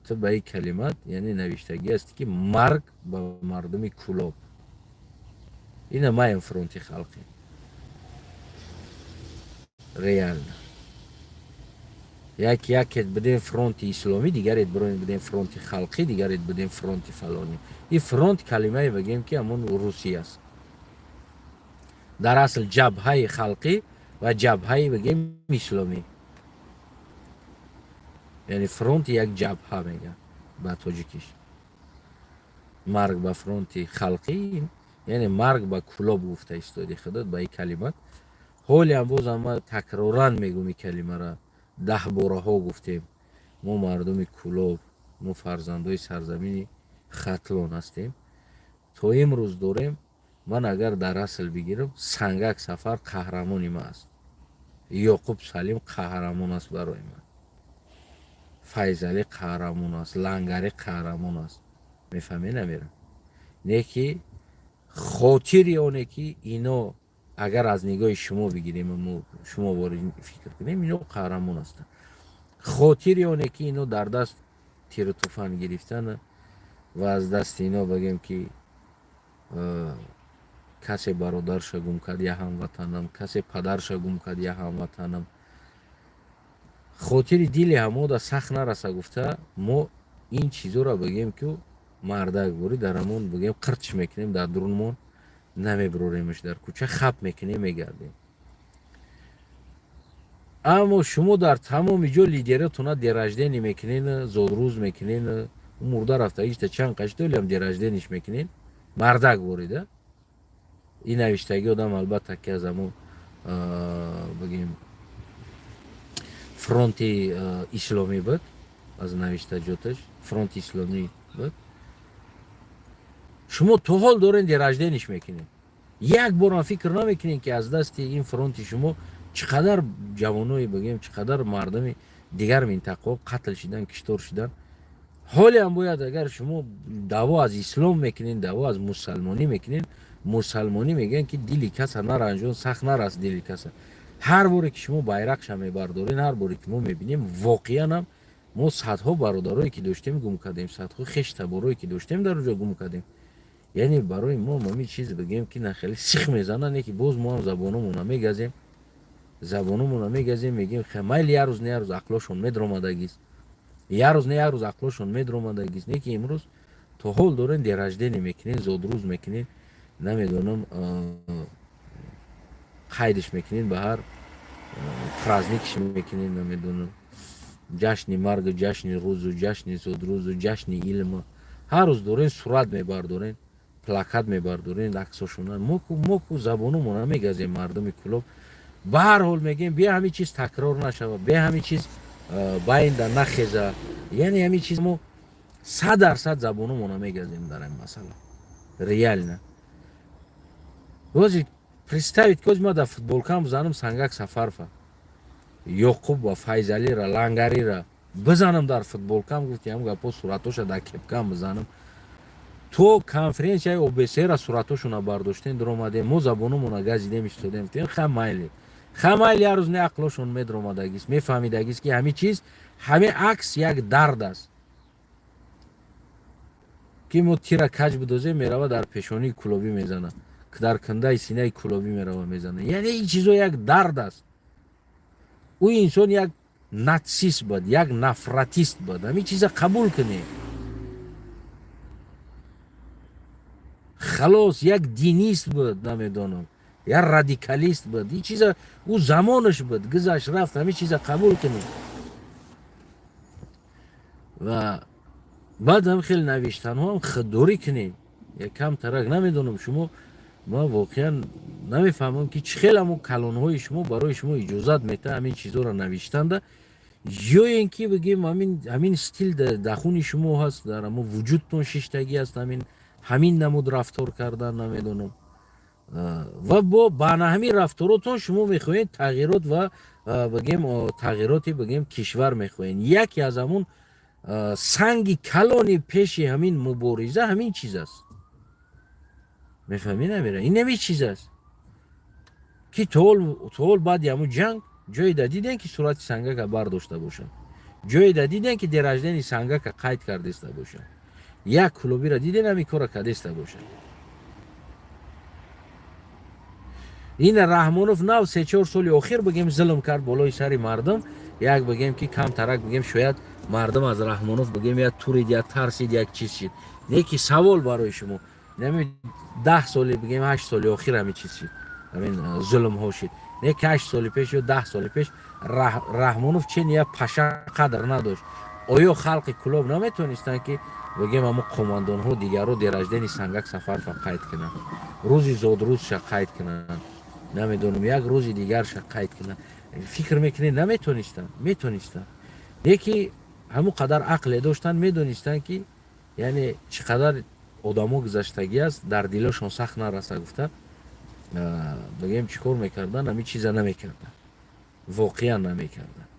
Ту ба ин калимат, яъне, навиштагӣ ҳастӣ, ки марг ба мардуми Кулоб. Ина маем фронти халқӣ реально. Як якет бидем фронти исломӣ, дигарет бидем фронти халқӣ, дигарет бидем фронти фалонӣ. Ин фронт калимае, бигем, ки ҳамон русӣ аст. Дар асл ҷабҳаи халқӣ ва ҷабҳаи, бигем, исломӣ, яъне фронти як ҷабҳа мегӯянд ба тоҷикиш. «Марг ба фронти халқӣ», яъне «Марг ба Кулоб» гуфта истоди худат ба ин калимат. Ҳолиам бозам ман такроран мегӯм, ин калимаро 10 бораҳо гуфтем. Мо мардуми Кулоб, мо фарзандои сарзамини Хатлон ҳастем, то имрӯз дорем. Ман агар дар асл бигирам, Сангак Сафар қаҳрамони ман аст, Ёқуб Салим қаҳрамон аст барои ман, Файзалӣ қаҳрамон аст, Лангарӣ қаҳрамон аст. Мефаҳмӣ, намерам не, ки хотири оне ки ино, агар аз нигоҳи шумо бигирем, шумо бори фикр кунем, ино қаҳрамон ҳастанд. Хотири оне ки ино дар даст тиру туфанг гирифтан ва аз дасти ино, бигем, ки касе бародарша гум кард, я ҳамватанам, касе падарша гум кард, я ҳамватанам, хотири дили ҳамода сахт нараса гуфта, мо ин чизоро, бигем, ки мардак бурӣ дар ҳамон, бигем, қирч мекунем дар дурунмон, намебироремш дар кӯча, хап мекунем, мегардем. Аммо шумо дар тамоми ҷо лидеротона день рождения мекунен, зодрӯз мекунен. Мурда рафта ишта чанд қаштолиам день рождения ш мекунен. Мардак ворида ин навиштагӣ одам, албатта, ки аз ҳамон, бигем, фронти исломӣ буд, аз навиштаҷоташ фронти исломӣ буд. Шумо то ҳол дорен день рождения ш мекунед. Як борам фикр намекунед, ки аз дасти ин фронти шумо чӣ қадар ҷавоное, бигем, чӣ қадар мардуми дигар минтақаҳо қатл шидан, киштор шидан. Ҳолиам бояд, агар шумо даъво аз ислом мекунед, даъво аз мусалмонӣ мекунед, мусалмонӣ мегӯянд, ки дили каса наранҷон, сахт нараст дили каса. Ҳар боре ки шумо байрақша мебардорен, ҳар боре ки мо мебинем, воқеан мо садҳо бародарое ки доштем, гум кардем, садҳо хештаборое ки доштем, дар оҷо гум кардем. Яъне барои мо ҳамин чиз, бигем, ки на хеле сих мезана, не ки боз мо ҳам забономона мегазем, забономона мегазем, мегем: майли, як рӯз не як рӯз ақлошон медромадагист, як рӯз не як рӯз ақлошон медромадагист. Не ки имрӯз то ҳол дорен день рождения мекунен, зодрӯз мекунен, намедонам, қайдиш мекунен, ба ҳар праздник ш мекунен, намедонам, ҷашни маргу, ҷашни рӯзу, ҷашни зодрӯзу, ҷашни илму ҳар рӯз дорен сурат мебардорен, плакат мебардорен, аксошона. Мо ку забономона мегазем, мардуми Кулоб. Ба ҳар ҳол мегӯем, бе ҳамин чиз такрор нашава, бе ҳамин чиз байнда нахеза. Яъне ҳамин чиз мо 100% забономона мегазем дар ин масъала. Реально ози представить ки ма дар футболкам бизанам Сангак Сафарфа, Ёқуб ва Файзалира, Лангарира бизанам дар футболкам, гуфти ҳам гапо, суратоша дар кепкам бизанам. То конференсияи ОБСЕ-ра суратошона бардоштем, дуромадем, мо забономона газидем, истодем, гуфтем: ха майли, ха майли, як рӯз не ақлошон медромадагист, мефаҳмидагист, ки ҳамин чиз, ҳамин акс як дард аст, ки мо тира каҷ бидозем, мерава дар пешонии кулобӣ мезана, дар кандаи синаи кулобӣ мерава мезана. Яъне ин чизо як дард аст. Ӯ инсон як нацист буд, як нафратист буд, ҳамин чиза қабул кунед, халос. Як динист буд, намедонам, як радикалист буд. Ин чиза ӯ замонаш буд, гузашт, рафт, ҳамин чиза қабул кунед. Ва баъдам хеле навиштанҳоам худдорӣ кунед якам тарак. Намедонам, шумо, ман воқеан намефаҳмам, ки чӣ хел ҳамон калонҳои шумо барои шумо иҷозат метаҳ ҳамин чизҳоро навиштанда, ё ин ки, бигем, ҳамин стиль дар хуни шумо ҳаст, дар ҳамон вуҷудтон шиштагӣ аст, ҳамин намуд рафтор кардан, намедонам. Ва бо баъна ҳамин рафторотон шумо мехоҳед тағйирот ва, бигем, тағйироти, бигем, кишвар мехоҳед. Яке аз ҳамун Санги калони пеши ҳамин мубориза ҳамин чиз аст. Мефаҳмӣ, намера? Ин ҳамин чиз аст, ки то ҳол баъди ҳамун ҷанг ҷое да дидем, ки сурати Сангака бардошта бошад? Ҷое да дидем, ки день рождения Сангака қайд кардеста бошад? Як клубира дидем, ҳамин кора кардеста бошад? Ина Раҳмонов нав 3-4 соли охир, бигем, зулм кард болои сари мардум. Як, бигем, ки камтарак, бигем, шояд мардум аз Раҳмонов, бигем, як турид, як тарсид, як чиз шид. Не ки савол барои шумо: нами 10 соли, бигем, 8 соли охир ҳамин чиз шид, ҳамин зулмҳо шид. Не ки 8 соли пеш ё 10 соли пеш Раҳмонов чен як паша қадр надошт. Оё халқи Кулоб наметонистанд, ки, бигем, ҳамо қомандонҳо, дигарро день рождения Сангак Сафарова қайд кунанд, рӯзи зодрӯзша қайд кунанд, намедонам, як рӯзи дигарша қайд кунанд? Фикр мекунед, наметонистанд? Метонистанд. Леки ҳамон қадар ақле доштанд, медонистанд, ки яъне чӣ қадар одамо гузаштагӣ аст, дар дилошон сахт нараса гуфта, бигем, чӣ кор мекарданд? Ҳамин чиза намекарданд, воқеан намекарданд.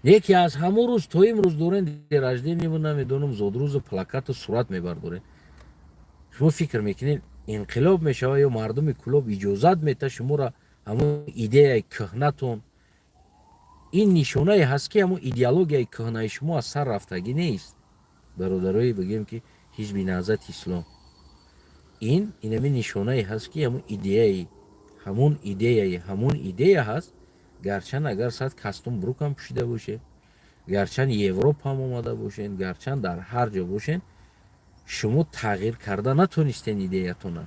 Яке аз ҳамон рӯз то имрӯз дорен день рождения ву, намедонам, зодрӯзу плакату сурат мебардорен. Шумо фикр мекунед, инқилоб мешава ё мардуми Кулоб иҷозат мета шуморо ҳамон идеяи кӯҳнатон? Ин нишонае ҳаст, ки ҳамон идеологияи кӯҳнаи шумо аз сар рафтагӣ нест, бародарои, бигем, ки Ҳизби Наҳзати Ислом. Ин инами нишонае ҳаст, ки ҳамон идея ҳаст. Гарчанд агар сад костюм брюк ам пӯшида бошед, гарчанд Европаам омада бошед, гарчанд дар ҳар ҷо бошед, шумо тағйир карда натонистен идеятона.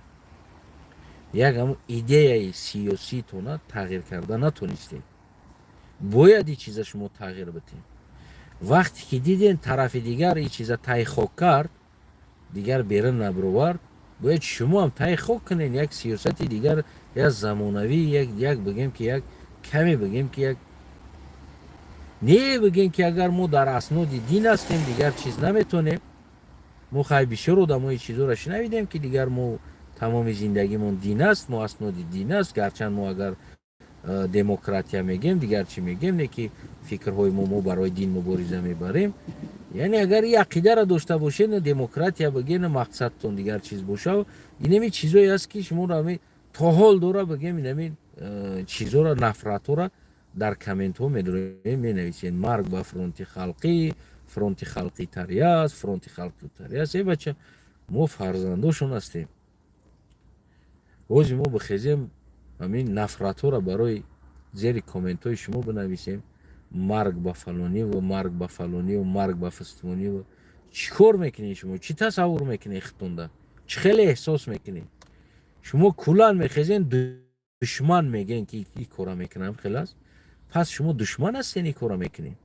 Як ҳамон идеяи сиёсиитона тағйир карда натонистед. Бояд ин чиза шумо тағйир битед. Вақте ки диден, тарафи дигар ин чиза тай хок кард, дигар берун набировард, бояд шумо ҳам тай хок кунед. Як сиёсати дигар, як замонавӣ, як, бигем, ки як каме, бигем, ки як не, бигем, ки агар мо дар асноди дин ҳастем, дигар чиз наметонем. Мо хай бисёр одамои чизоро шунавидем, ки дигар мо тамоми зиндагимон дин аст, мо асноди дин аст. Гарчанд мо агар демократия мегем, дигар чӣ мегем, не ки фикрҳои мо барои дин мубориза мебарем. Яъне агар и ақидаро дошта бошед, демократия бигем, мақсадтон дигар чиз боша, инами чизое аст, ки шуморо ами то ҳол дора, бигем, инами чизоро, нафратҳоро дар комментҳо медорем, менависед: «Марг ба Фронти халқӣ, Фронти халқӣ тарияст, Фронти халқӣ тарияст». Э, бача, мо фарзандошон ҳастем. Бози мо бихезем, ҳамин нафратҳоро барои зери комментҳои шумо бинависем: «Марг ба фалониву, марг ба фалониву, марг ба фистониву», чӣ кор мекунед шумо? Чӣ тасаввур мекунед хитонда? Чӣ хеле эҳсос мекунед шумо? Куллан мехезен, душман мегӯен, ки ин кора мекунам, хел аст. Пас шумо душман ҳастен, ин кора мекунед.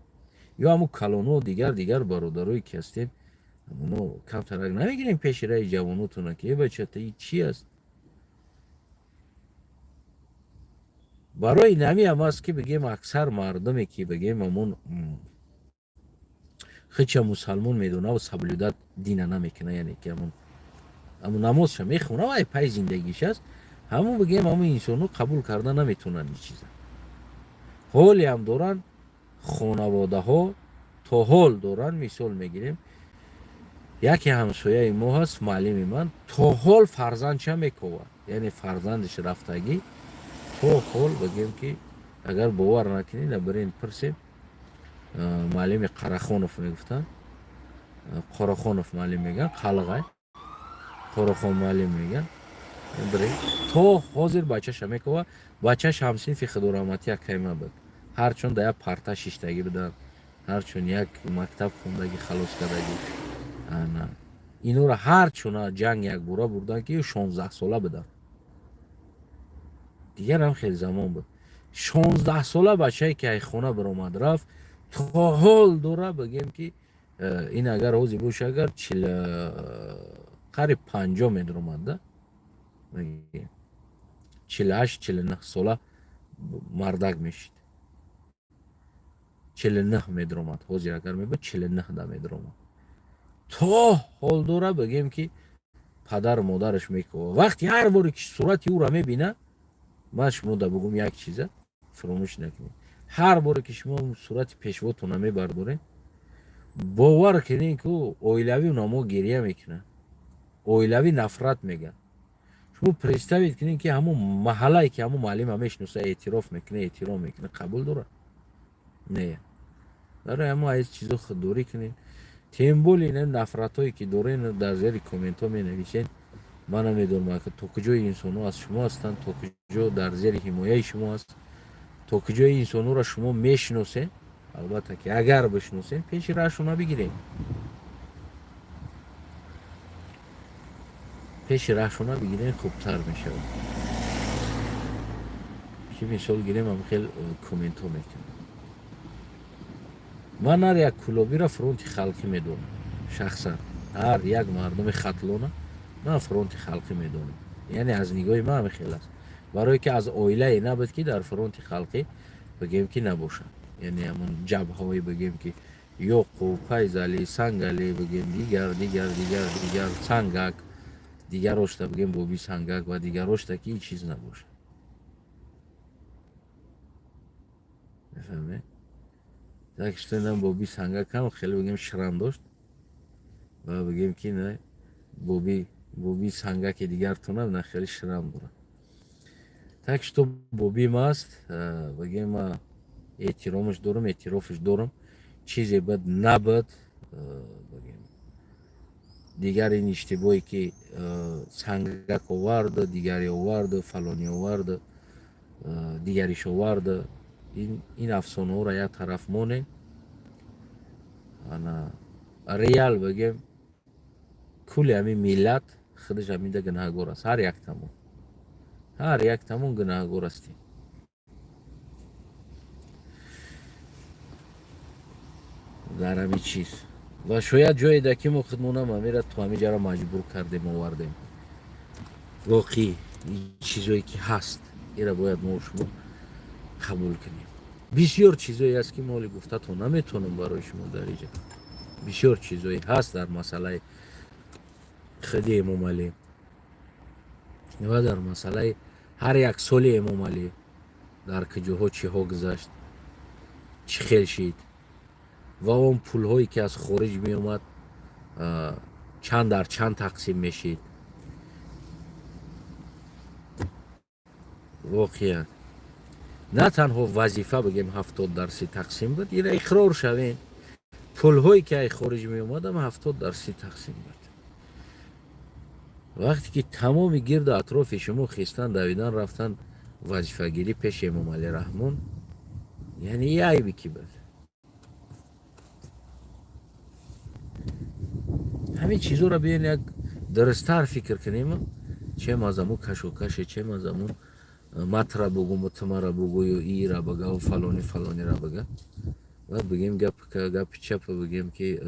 Ё ҳамун калоно, дигар дигар бародарое ки ҳастем, ҳамуно камтарак намегирем пеши раи ҷавонотона, ки э, бачата, и чӣ аст? Барои намиам аст, ки, бигем, аксар мардуме, ки, бигем, ҳамун хича мусалмон медонаву соблюдать дина намекуна, яъне ки ҳамун намозша мехона, вай пай зиндагиш аст, ҳамун, бигем, ҳамун инсонҳо қабул карда наметавонанд ин чиза. Ҳолеам доранд хонаводаҳо, то ҳол доранд. Мисол мегирем, яке ҳамсояи мо ҳаст, муаллими ман, то ҳол фарзандша мековад, яъне фарзандаш рафтагӣ, то ҳол, бигем, ки агар бовар накунед, набарен пурсем. Муаллими Қарахонов мегуфтанд, Қорахонов муаллим мегӯянд, қалғай Қорахон муаллим мегӯянд. То ҳозир бачаша мекова. Бачаш ҳамсинфи худораҳматӣ акайма буд. Ҳарчун дар як парта шиштагӣ буданд, ҳарчун як мактаб хондагӣ, халос кардагӣ. Инора ҳарчуна ҷанг якбора бурданд, ки 16-сола буданд. Дигар ҳам хеле замон буд. 16-сола бачае, ки ай хона баромад, рафт, то ҳол дора, бигем, ки ин агар ҳозир боша, агар чил, қариб 50 медаромад, 48, 49 сола мардак мешид. 49 медаромад ҳозир, агар мебуд, 49 да медаромад. То ҳол дора, бигем, ки падару модараш мекова. Вақти ҳар боре ки сурати ӯра мебина, ман шумо да бугум, як чиза фуромӯш накунед. Ҳар боре ки шумо сурати пешвотона мебардоред, бовар кунед, ки оилавӣ унамо гирья мекунанд, оилавӣ нафрат мегӯянд. Шумо представить кунед, ки ҳамун маҳаллае ки ҳамун муаллима мешиноса, эътироф мекунад, эҳтиром мекунад, қабул дорад? Не. Барои ҳамо аз чизо худдорӣ кунед. Тем более ин нафратҳое ки дорен, дар зери комментҳо менависед, ман намедонам, то куҷои инсонҳо аз шумо ҳастанд, то куҷо дар зери ҳимояи шумо аст, то куҷои инсонҳоро шумо мешиносед. Албатта ки агар бишиносед, пеши раҳшона бигиред, пеши раҳшона бигиред, хубтар мешавад. Ки мисол гирем, ам хел комментҳо мекунам. Ман ҳар як кӯлобиро фронти халқӣ медонам, шахсан ҳар як мардуми Хатлона ман фронти халқӣ медонам. Яъне аз нигоҳи ман ҳамин хел аст, барое ки аз оилае набуд, ки дар фронти халқӣ бигем ки набошад. Яъне ҳамун ҷабҳаҳое, бигем ки Ёқуб, Файзалӣ, Сангалӣ, бигем, дигар, дигар, дигар, дигар, Сангак, дигарошта, бигем, Боби Сангак ва дигарошта, ки ин чиз набошад. Мефаҳмед? Так что инам Боби Сангакам хеле, бигем, шрам дошт ва бигем ки не, Боби Сангаки дигартонам на хеле шрам дорад. Так что бобим аст, бигем, ма эҳтиромаш дорам, эътирофаш дорам. Чизе бад набад, бигем, дигар ин иштибоҳе ки Сангак оварду, дигаре оварду, фалонӣ оварду, дигариш оварду, ин афсонаҳоро як тараф монем. Ана реал, бигем, кулли ҳамин миллат худаш ҳаминда гунаҳгор аст. Ҳар яктамон, ҳар яктамон гунаҳгор ҳастем. Дар ҳамин чиз ва шояд ҷое ки мо худмонам ҳамира то ҳамин ҷара маҷбур кардем, овардем. Воқеъ ин чизое ки ҳаст, ира бояд мо шумо қабул кунем. Бисёр чизое ҳаст, ки мо ҳоли гуфтатон наметавонам барои шумо дар иҷа. Бисёр чизое ҳаст дар масъалаи худи Эмомалӣ ва дар масъалаи ҳар як соли Эмомалӣ, дар куҷоҳо чиҳо гузашт, чӣ хел шид ва он пулҳое ки аз хориҷ меомад, чанд дар чанд тақсим мешид. Воқеан на танҳо вазифа, бигем, 70 дар 30 тақсим буд, ина иқрор шавем, пулҳое ки ай хориҷ меомадам, 70 дар 30 тақсим буд. Вақте ки тамоми гирду атрофи шумо хистан, давидан рафтан вазифагирӣ пеши Эмомалӣ Раҳмон, яъне и айби ки буд? Ҳамин чизоро биён як дурусттар фикр кунем, чем аз амун кашокаше, чем аз амун матра бугуму тумара бугӯю ира багаву фалони фалонира бага ва бигем, гап гапи чапа бигем ки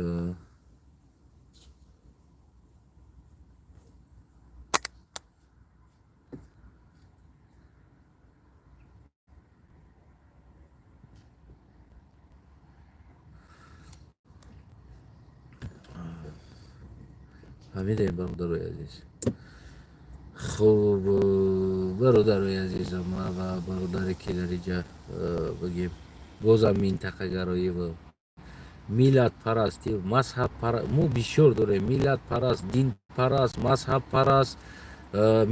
фаҳмидаем, бародарои азиз. Хуб, бародарои азизам ва бародаре ки дар иҷа, бигем, бозам минтақагароӣ ва миллатпарастӣ, мазҳабпара мо бисёр дорем: миллатпараст, динпараст, мазҳабпараст,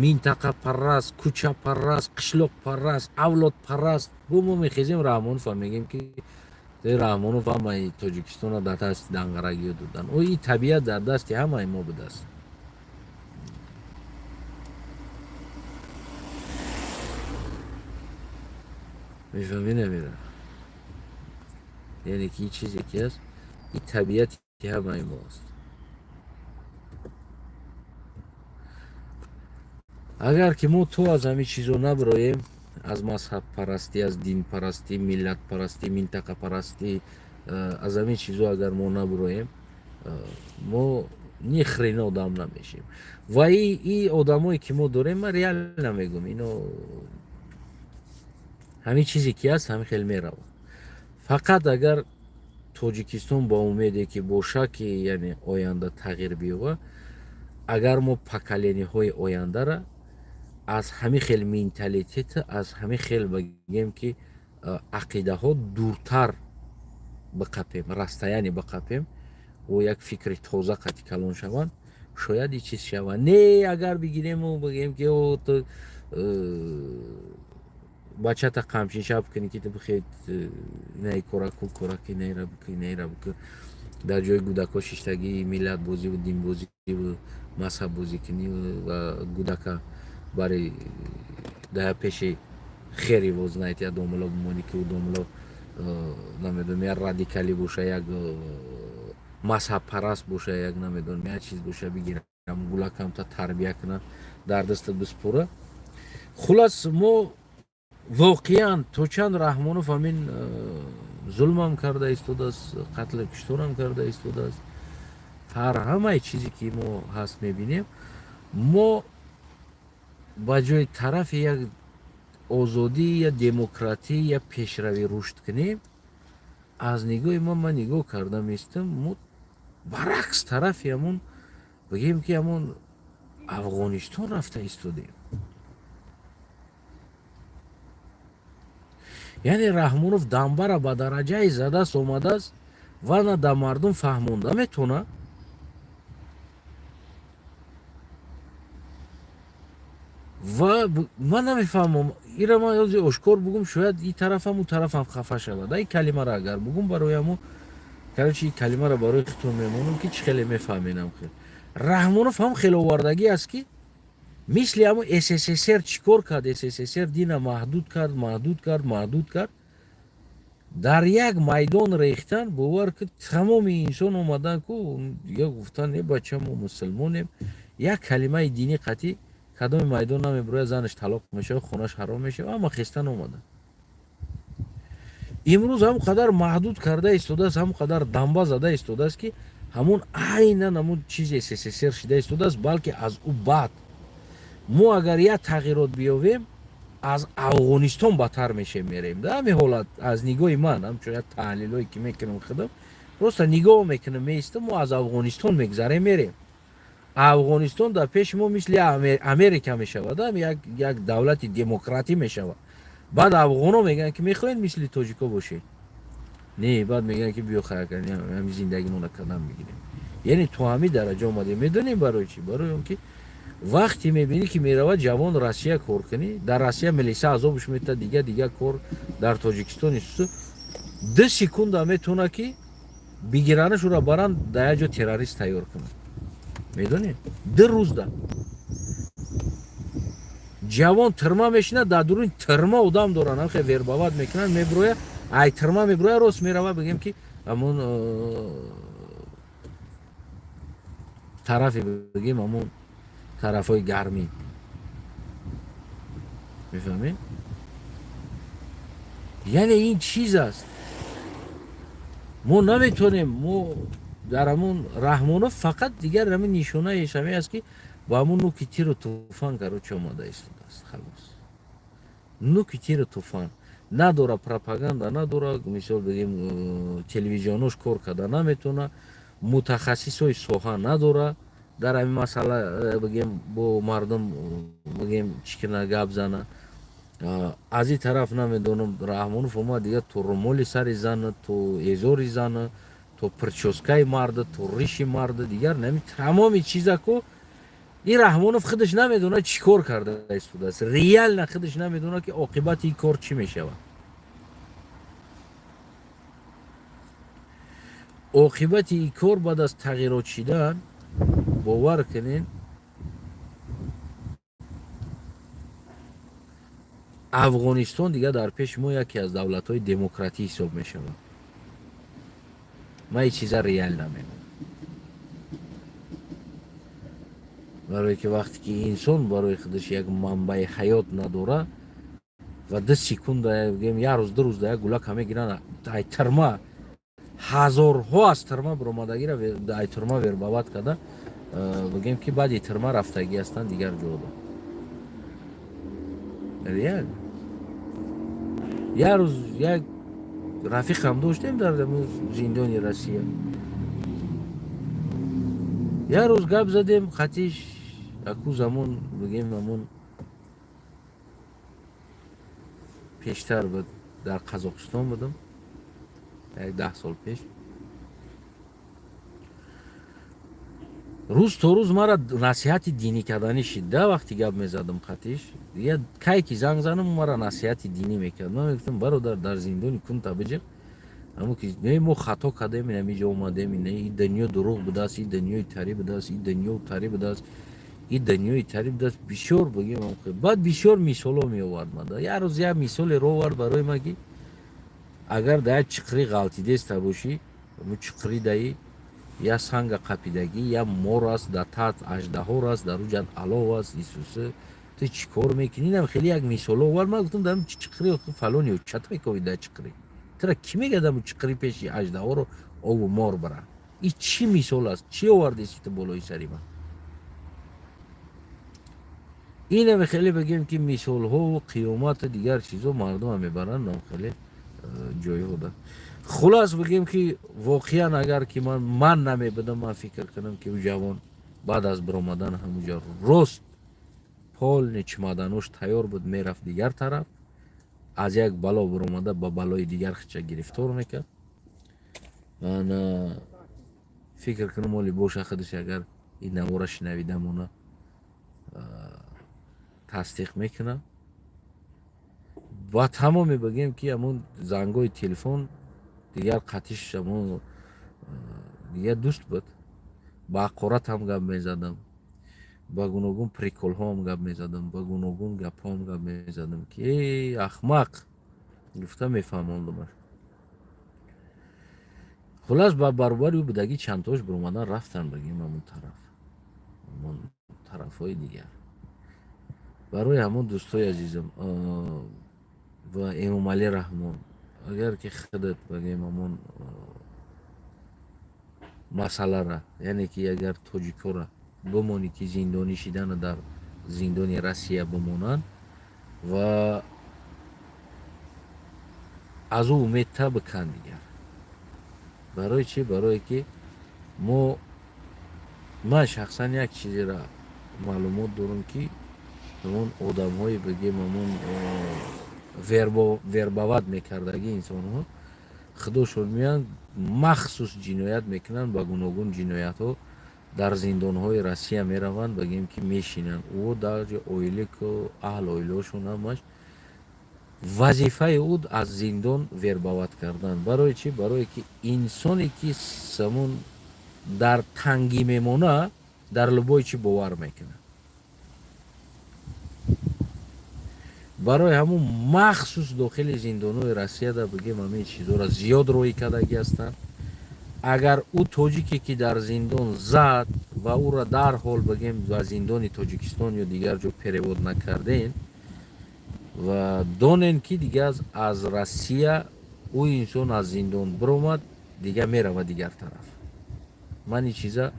минтақапараст, кӯчапараст, қишлоқпараст, авлодпараст. Бо мо мехезем, Раҳмонова мегем, ки Раҳмонов ҳамаи Тоҷикистонро дар дасти дангарагиё додан. О, ин табиат дар дасти ҳамаи мо будааст. Мефаҳмӣ, намира? Яъне ки ин чизе ки ҳаст, ин табиати ҳамаи мо аст. Агар ки мо то аз ҳамин чизо набироем, аз мазҳабпарастӣ, аз динпарастӣ, миллатпарастӣ, минтақапарастӣ, аз ҳамин чизо агар мо набироем, мо ни хрена одам намешем. Ва и одамое ки мо дорем, ман реально мегӯм, ино ҳамин чизе ки ҳаст, ҳамин хел меравад. Фақат агар Тоҷикистон ба умеде ки боша, ки яъне оянда тағйир биёба, агар мо поколение ҳои ояндара аз ҳамин хел менталитет, аз ҳамин хел, бигем ки Ақидаҳо дуртар биқапем, расстояние биқапем, о як фикри тоза қати калон шаванд, шояд и чиз шавад. Не, агар бигирему бигем, ки ту бачата қамчин шаб кунӣ, ки ту бихед инаи кораку кораки, инайра бикун, инайра бикун, дар ҷои гудако шиштагӣ миллатбозиву динбозиву мазҳаббозӣ кунӣ ва гудака бари да пеши хери его знает я домуло бимонӣ, ки ӯ домуло намедонам, як радикалӣ боша, як мазҳабпараст боша, як намедонам, як чиз боша, бигирам гулакамта тарбия кунад, дар дастат биспора. Хулас, мо воқеан то чанд Раҳмонов ҳамин зулмам карда истодааст, қатлу кишторам карда истодааст, ҳар ҳамаи чизе ки мо ҳаст мебинем, мо ба ҷои тарафи як озодӣ, я демократӣ, я пешравӣ рушд кунем, аз нигоҳи ман нигоҳ карда меистам, мо баръакс тарафи ҳамун, бигем, ки ҳамун Афғонистон рафта истодем. Яъне Раҳмонов дамбара ба дараҷае задааст, омадааст ва на да мардум фаҳмонда метавона, ва ман намефаҳмам ира. Ман ёзи ошкор бугум, шояд и тарафам, у тарафам хафа шавад. Ин калимаро агар бугум, барои ҳамун, короче, ин калимаро барои худтон мемонам, ки чӣ хеле мефаҳменам. Хел Раҳмонов ҳам хеле овардагӣ аст, ки мисли ҳамун СССР чӣ кор кард. СССР дина маҳдуд кард, маҳдуд кард, маҳдуд кард, дар як майдон рехтан. Бовар ки, тамоми инсон омадан ку я гуфтан: «Е бача, мо мусулмонем». Як калимаи динӣ қатъӣ кадоми майдон намебурояд, занаш талоқ мешавад, хонаш ҳаром мешавад. Ама хестан омадан. Имрӯз ҳам қадар маҳдуд карда истодааст, ҳам қадар дамба зада истодааст, ки ҳамун айнан ҳамун чизи СССР шида истодааст, балки аз ӯ баъд. Мо агар як тағйирот биёвем, аз Афғонистон бадтар мешем, мерем. Да ҳамин ҳолат, аз нигоҳи ман, ҳамчун як таҳлилое ки мекунам, худам просто нигоҳ мекунам, меистам, мо аз Афғонистон мегзарем, мерем. Афғонистон дар пеши мо мисли Америка мешавад, як давлати демократӣ мешавад. Баъд афғоно мегӯянд, ки мехоҳед мисли тоҷико бошед? Не, баъд мегӯянд, ки биё, ҳами зиндагимона кадам мегирем. Яъне то ҳамин дараҷа омадем. Медонем барои чӣ? Барои он ки вақте мебинӣ, ки меравад ҷавон Россия кор кунӣ, дар Россия милиса азобш метад, дига дига кор. Дар Тоҷикистон исусу 2 секунда метавона, ки бигиранаш, ӯра баранд, дар як ҷо террорист тайёр кунанд. Медонед, 2 рӯзда ҷавон тирма мешинад, дар дуруни тирма одам доранд, ҳамхе вербовать мекунанд, мебуроя, ай тирма мебуроя, рост мерава, бигем, ки ҳамун тарафе, бигем, ҳамун тарафҳои гармӣ. Мефаҳмед? Яъне ин чиз аст, мо наметонем. Мо дар ҳамун Раҳмонов фақат дигар ҳамин нишонаеш ҳамин аст, ки ба ҳамун нуки тиру туфан, короче, омада истодааст. Халос, нуки тиру туфан надора, пропаганда надора, мисол бигем, телевизионош кор карда наметавона, мутахассисои соҳа надора дар ҳамин масъала, бигем, бо мардум, бигем, чӣ кина гап зана. Аз ин тараф намедонам, Раҳмонов омад, дига то румоли сари зана, то эзори зана, то прическаи марда, то риши марда, дигар нами тамоми чизако. Ин Раҳмонов худаш намедонад, чӣ кор карда истодааст. Реально худаш намедонад, ки оқибати ин кор чӣ мешавад. Оқибати ин кор баъд аз тағйирот шидан, бовар кунед, Афғонистон дигар дар пеши мо яке аз давлатҳои демократӣ ҳисоб мешавад. Ман ин чиза реально мегӯям, барое ки вақте ки инсон барои худаш як манбаи ҳаёт надора ва 2 секунда, бигем, як рӯз, 2 рӯзда як гулака мегиранд, ай тирма, ҳазорҳо аз тирма биромадагира ай тирма вербовать карда, бигем, ки баъди тирма рафтагӣ ҳастанд дигар ҷода. Реально, як рӯз як рафиқам доштем дар зиндони Россия, як рӯз гап задем хатиш. Аку замон, бигем, ҳамон пештар буд. Дар Қазоқистон будам як 10 сол пеш. Рӯз то рӯз мара насиҳати динӣ карданӣ шид да. Вақти гап мезадам қатиш, я кай ки занг занам, мара насиҳати динӣ мекард. Ман мегуфтам: «Бародар, дар зиндони кунта биҷиқ, амо ки не, мо хато кардем, инамиҷо омадем, и дунё дурӯғ будааст, и дунёи тарӣ будааст, и дунё тарӣ будааст, и дунёи тарӣ будааст». Бисёр бигем, баъд бисёр мисолҳо меовард. Мада як рӯз як мисолеро овард барои ман, ки агар дар як чиқрӣ ғалтидеста бошӣ, чиқрӣ даи я санга қапидагӣ, я мор аст, дар тат аждаҳор аст, дар уҷад алов аст, исуса, ту чӣ кор мекунӣ? Инам хеле як мисолҳо овард. Ман гуфтам: «Дар чиқрӣ фалони чат мековӣ, дар чиқрӣ тура кӣ мегӯяд, дар чиқрӣ пеши аждаҳоро ову мор бара? И чӣ мисол аст, чӣ овардеси ту болои сари ман?» Инаме хеле бигем, ки мисолҳову қиёмату дигар чизо мардума мебаранд нам хеле ҷойҳо да. Хулас, бигем, ки воқеан агар ки ман намебудам, ман фикр кунам, ки ӯ ҷавон баъд аз биромадан ҳамуҷа рост полный чемоданош тайёр буд, мерафт дигар тараф. Аз як бало биромада, ба балои дигар хича гирифтор мекард. Ман фикр кунам, оли боша, худаш агар ин навора шинавида мона, тасдиқ мекунам. Ба тамоме бигем, ки ҳамун зангои телефон дигар қатиш, ҳамун дигар дӯст буд. Ба ҳақорат ҳам гап мезадам, ба гуногун приколҳоам гап мезадам, ба гуногун гапҳоам гап мезадам, ки эй ахмақ гуфта мефаҳмондумаш. Хулас, ба баробари ӯ будагӣ чандтош биромадан рафтан, бигем, ҳамун тараф, ҳамун тарафҳои дигар. Барои ҳамон, дӯстои азизам ва Эмомалӣ Раҳмон, агар ки худат, бигем, ҳамон масъалара, яъне ки агар тоҷикора бимонӣ, ки зиндонӣ шидана дар зиндони Россия бимонанд ва аз ӯ умедта бикан дигар. Барои чӣ? Барое ки мо, ман шахсан як чизеро маълумот дорам, ки ҳамон одамҳое, бигем, ҳамон вербовать мекардагӣ инсонҳо худошон меянд, махсус ҷиноят мекунанд, ба гуногун ҷиноятҳо дар зиндонҳои Россия мераванд, бигем, ки мешинанд. Ӯ дар оилаку аҳл оилаҳошон ҳамаш вазифаи ӯ аз зиндон вербовать кардан. Барои чӣ? Барое ки инсоне ки самун дар тангӣ мемона, дар любой чӣ бовар мекунад. Барои ҳамун махсус дохили зиндонҳои Россияда, бигем, ҳамин чизҳоро зиёд роҳӣ кардагӣ ҳастанд. Агар ӯ тоҷике ки дар зиндон зад ва ӯро дарҳол, бигем, ба зиндони Тоҷикистон ё дигар ҷо перевод накардем, ва донем, ки дигар аз Россия ӯ инсон аз зиндон биромад, дигар меравад дигар тараф. Ман ин чиза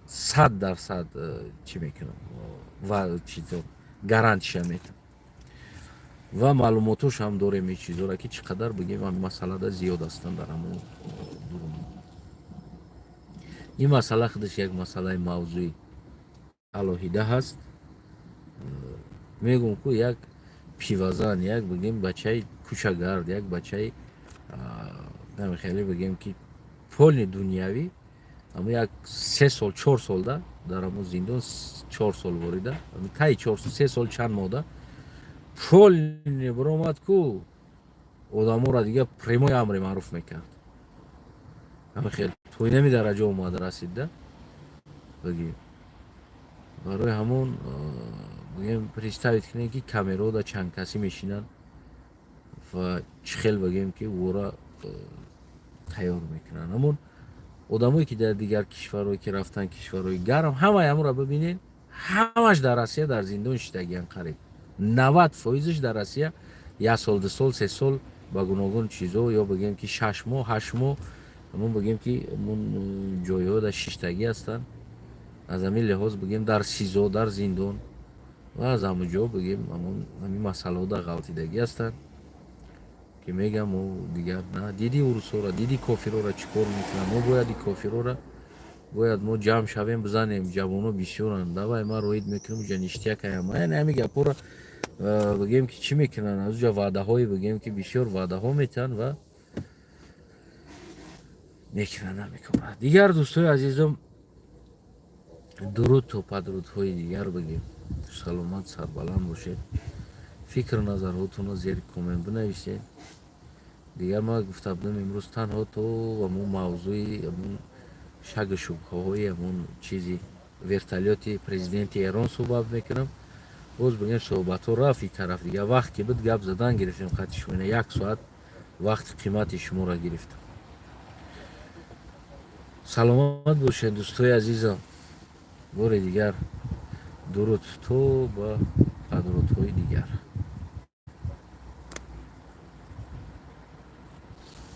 100% чӣ мекунам ва чизо гарантиша метам ва маълумотош ҳам дорем ин чизоро, ки чӣ қадар, бигем, ҳамин масъалада зиёд ҳастанд дар ҳамон дурун. Ин масъала худаш як масъалаи мавзӯи алоҳида ҳаст. Мегӯм, ку як пивазан, як, бигем, бачаи кӯчагард, як бачаи намехеле, бигем, ки полный дунявӣ, ҳамо як 3 сол, 4 солда дар ҳамо зиндон, 4 сол ворида, таи чор, 3 сол чанд моҳда полный биромад ку, одаморо дигар прямой амри маъруф мекард. Ҳамин то инами дараҷа омада расидда, бигем. Барои ҳамон, бигем, представить кунем, ки камерода чанд касӣ мешинанд ва чӣ хел, бигем, ки ӯро тайёр мекунанд. Ҳамон одамое ки дар дигар кишварҳое ки рафтан, кишварҳои гарм, ҳамаи ҳамонро бибинед, ҳамаш дар Россия дар зиндон шидагиян. Қариб 90 фоизаш дар Россия як сол, 2 сол, 3 сол ба гуногун чизо ё, бигем, ки 6 моҳ, 8 моҳ, ҳамон, бигем, ки ҳамон ҷойҳо дар шиштагӣ ҳастанд. Аз ҳамин лиҳоз, бигем, дар СИЗО, дар зиндон ва аз ҳамон ҷо, бигем, ҳамон ҳамин масъалаҳо дар ғалтидагӣ ҳастанд, ки мегам, мо дигар на диди урусҳоро, диди кофирора чӣ кор мекунанд. Мо бояд и кофирора бояд мо ҷамъ шавем, бизанем. Ҷавоно бисёранд, давай, ман роид мекунам, ҷа ништякаям. Яъне ҳамин гапҳоро Бигем, ки чӣ мекунанд аз уҷа, ваъдаҳое, бигем, ки бисёр ваъдаҳо метиҳанд ва мекунанд, намекунанд. Дигар, дӯстои азизам, дуруд то падрудҳои дигар, бигем, саломат, сарбаланд бошед. Фикру назарҳотонро зери коммент бинависед. Дигар ман гуфта будам, имрӯз танҳо то ҳамун мавзӯи, ҳамун шаку шубҳаҳои ҳамун чизи вертолёти президенти Эрон суҳбат мекунам. Боз, бигем, суҳбатҳо рафт и тараф дигар. Вақт ки буд, гап задан гирифтем қати шумо. Як соат вақти қимати шуморо гирифтам. Саломат бошед, дӯстои азизам. Бори дигар дуруд, то ба падрудҳои дигар.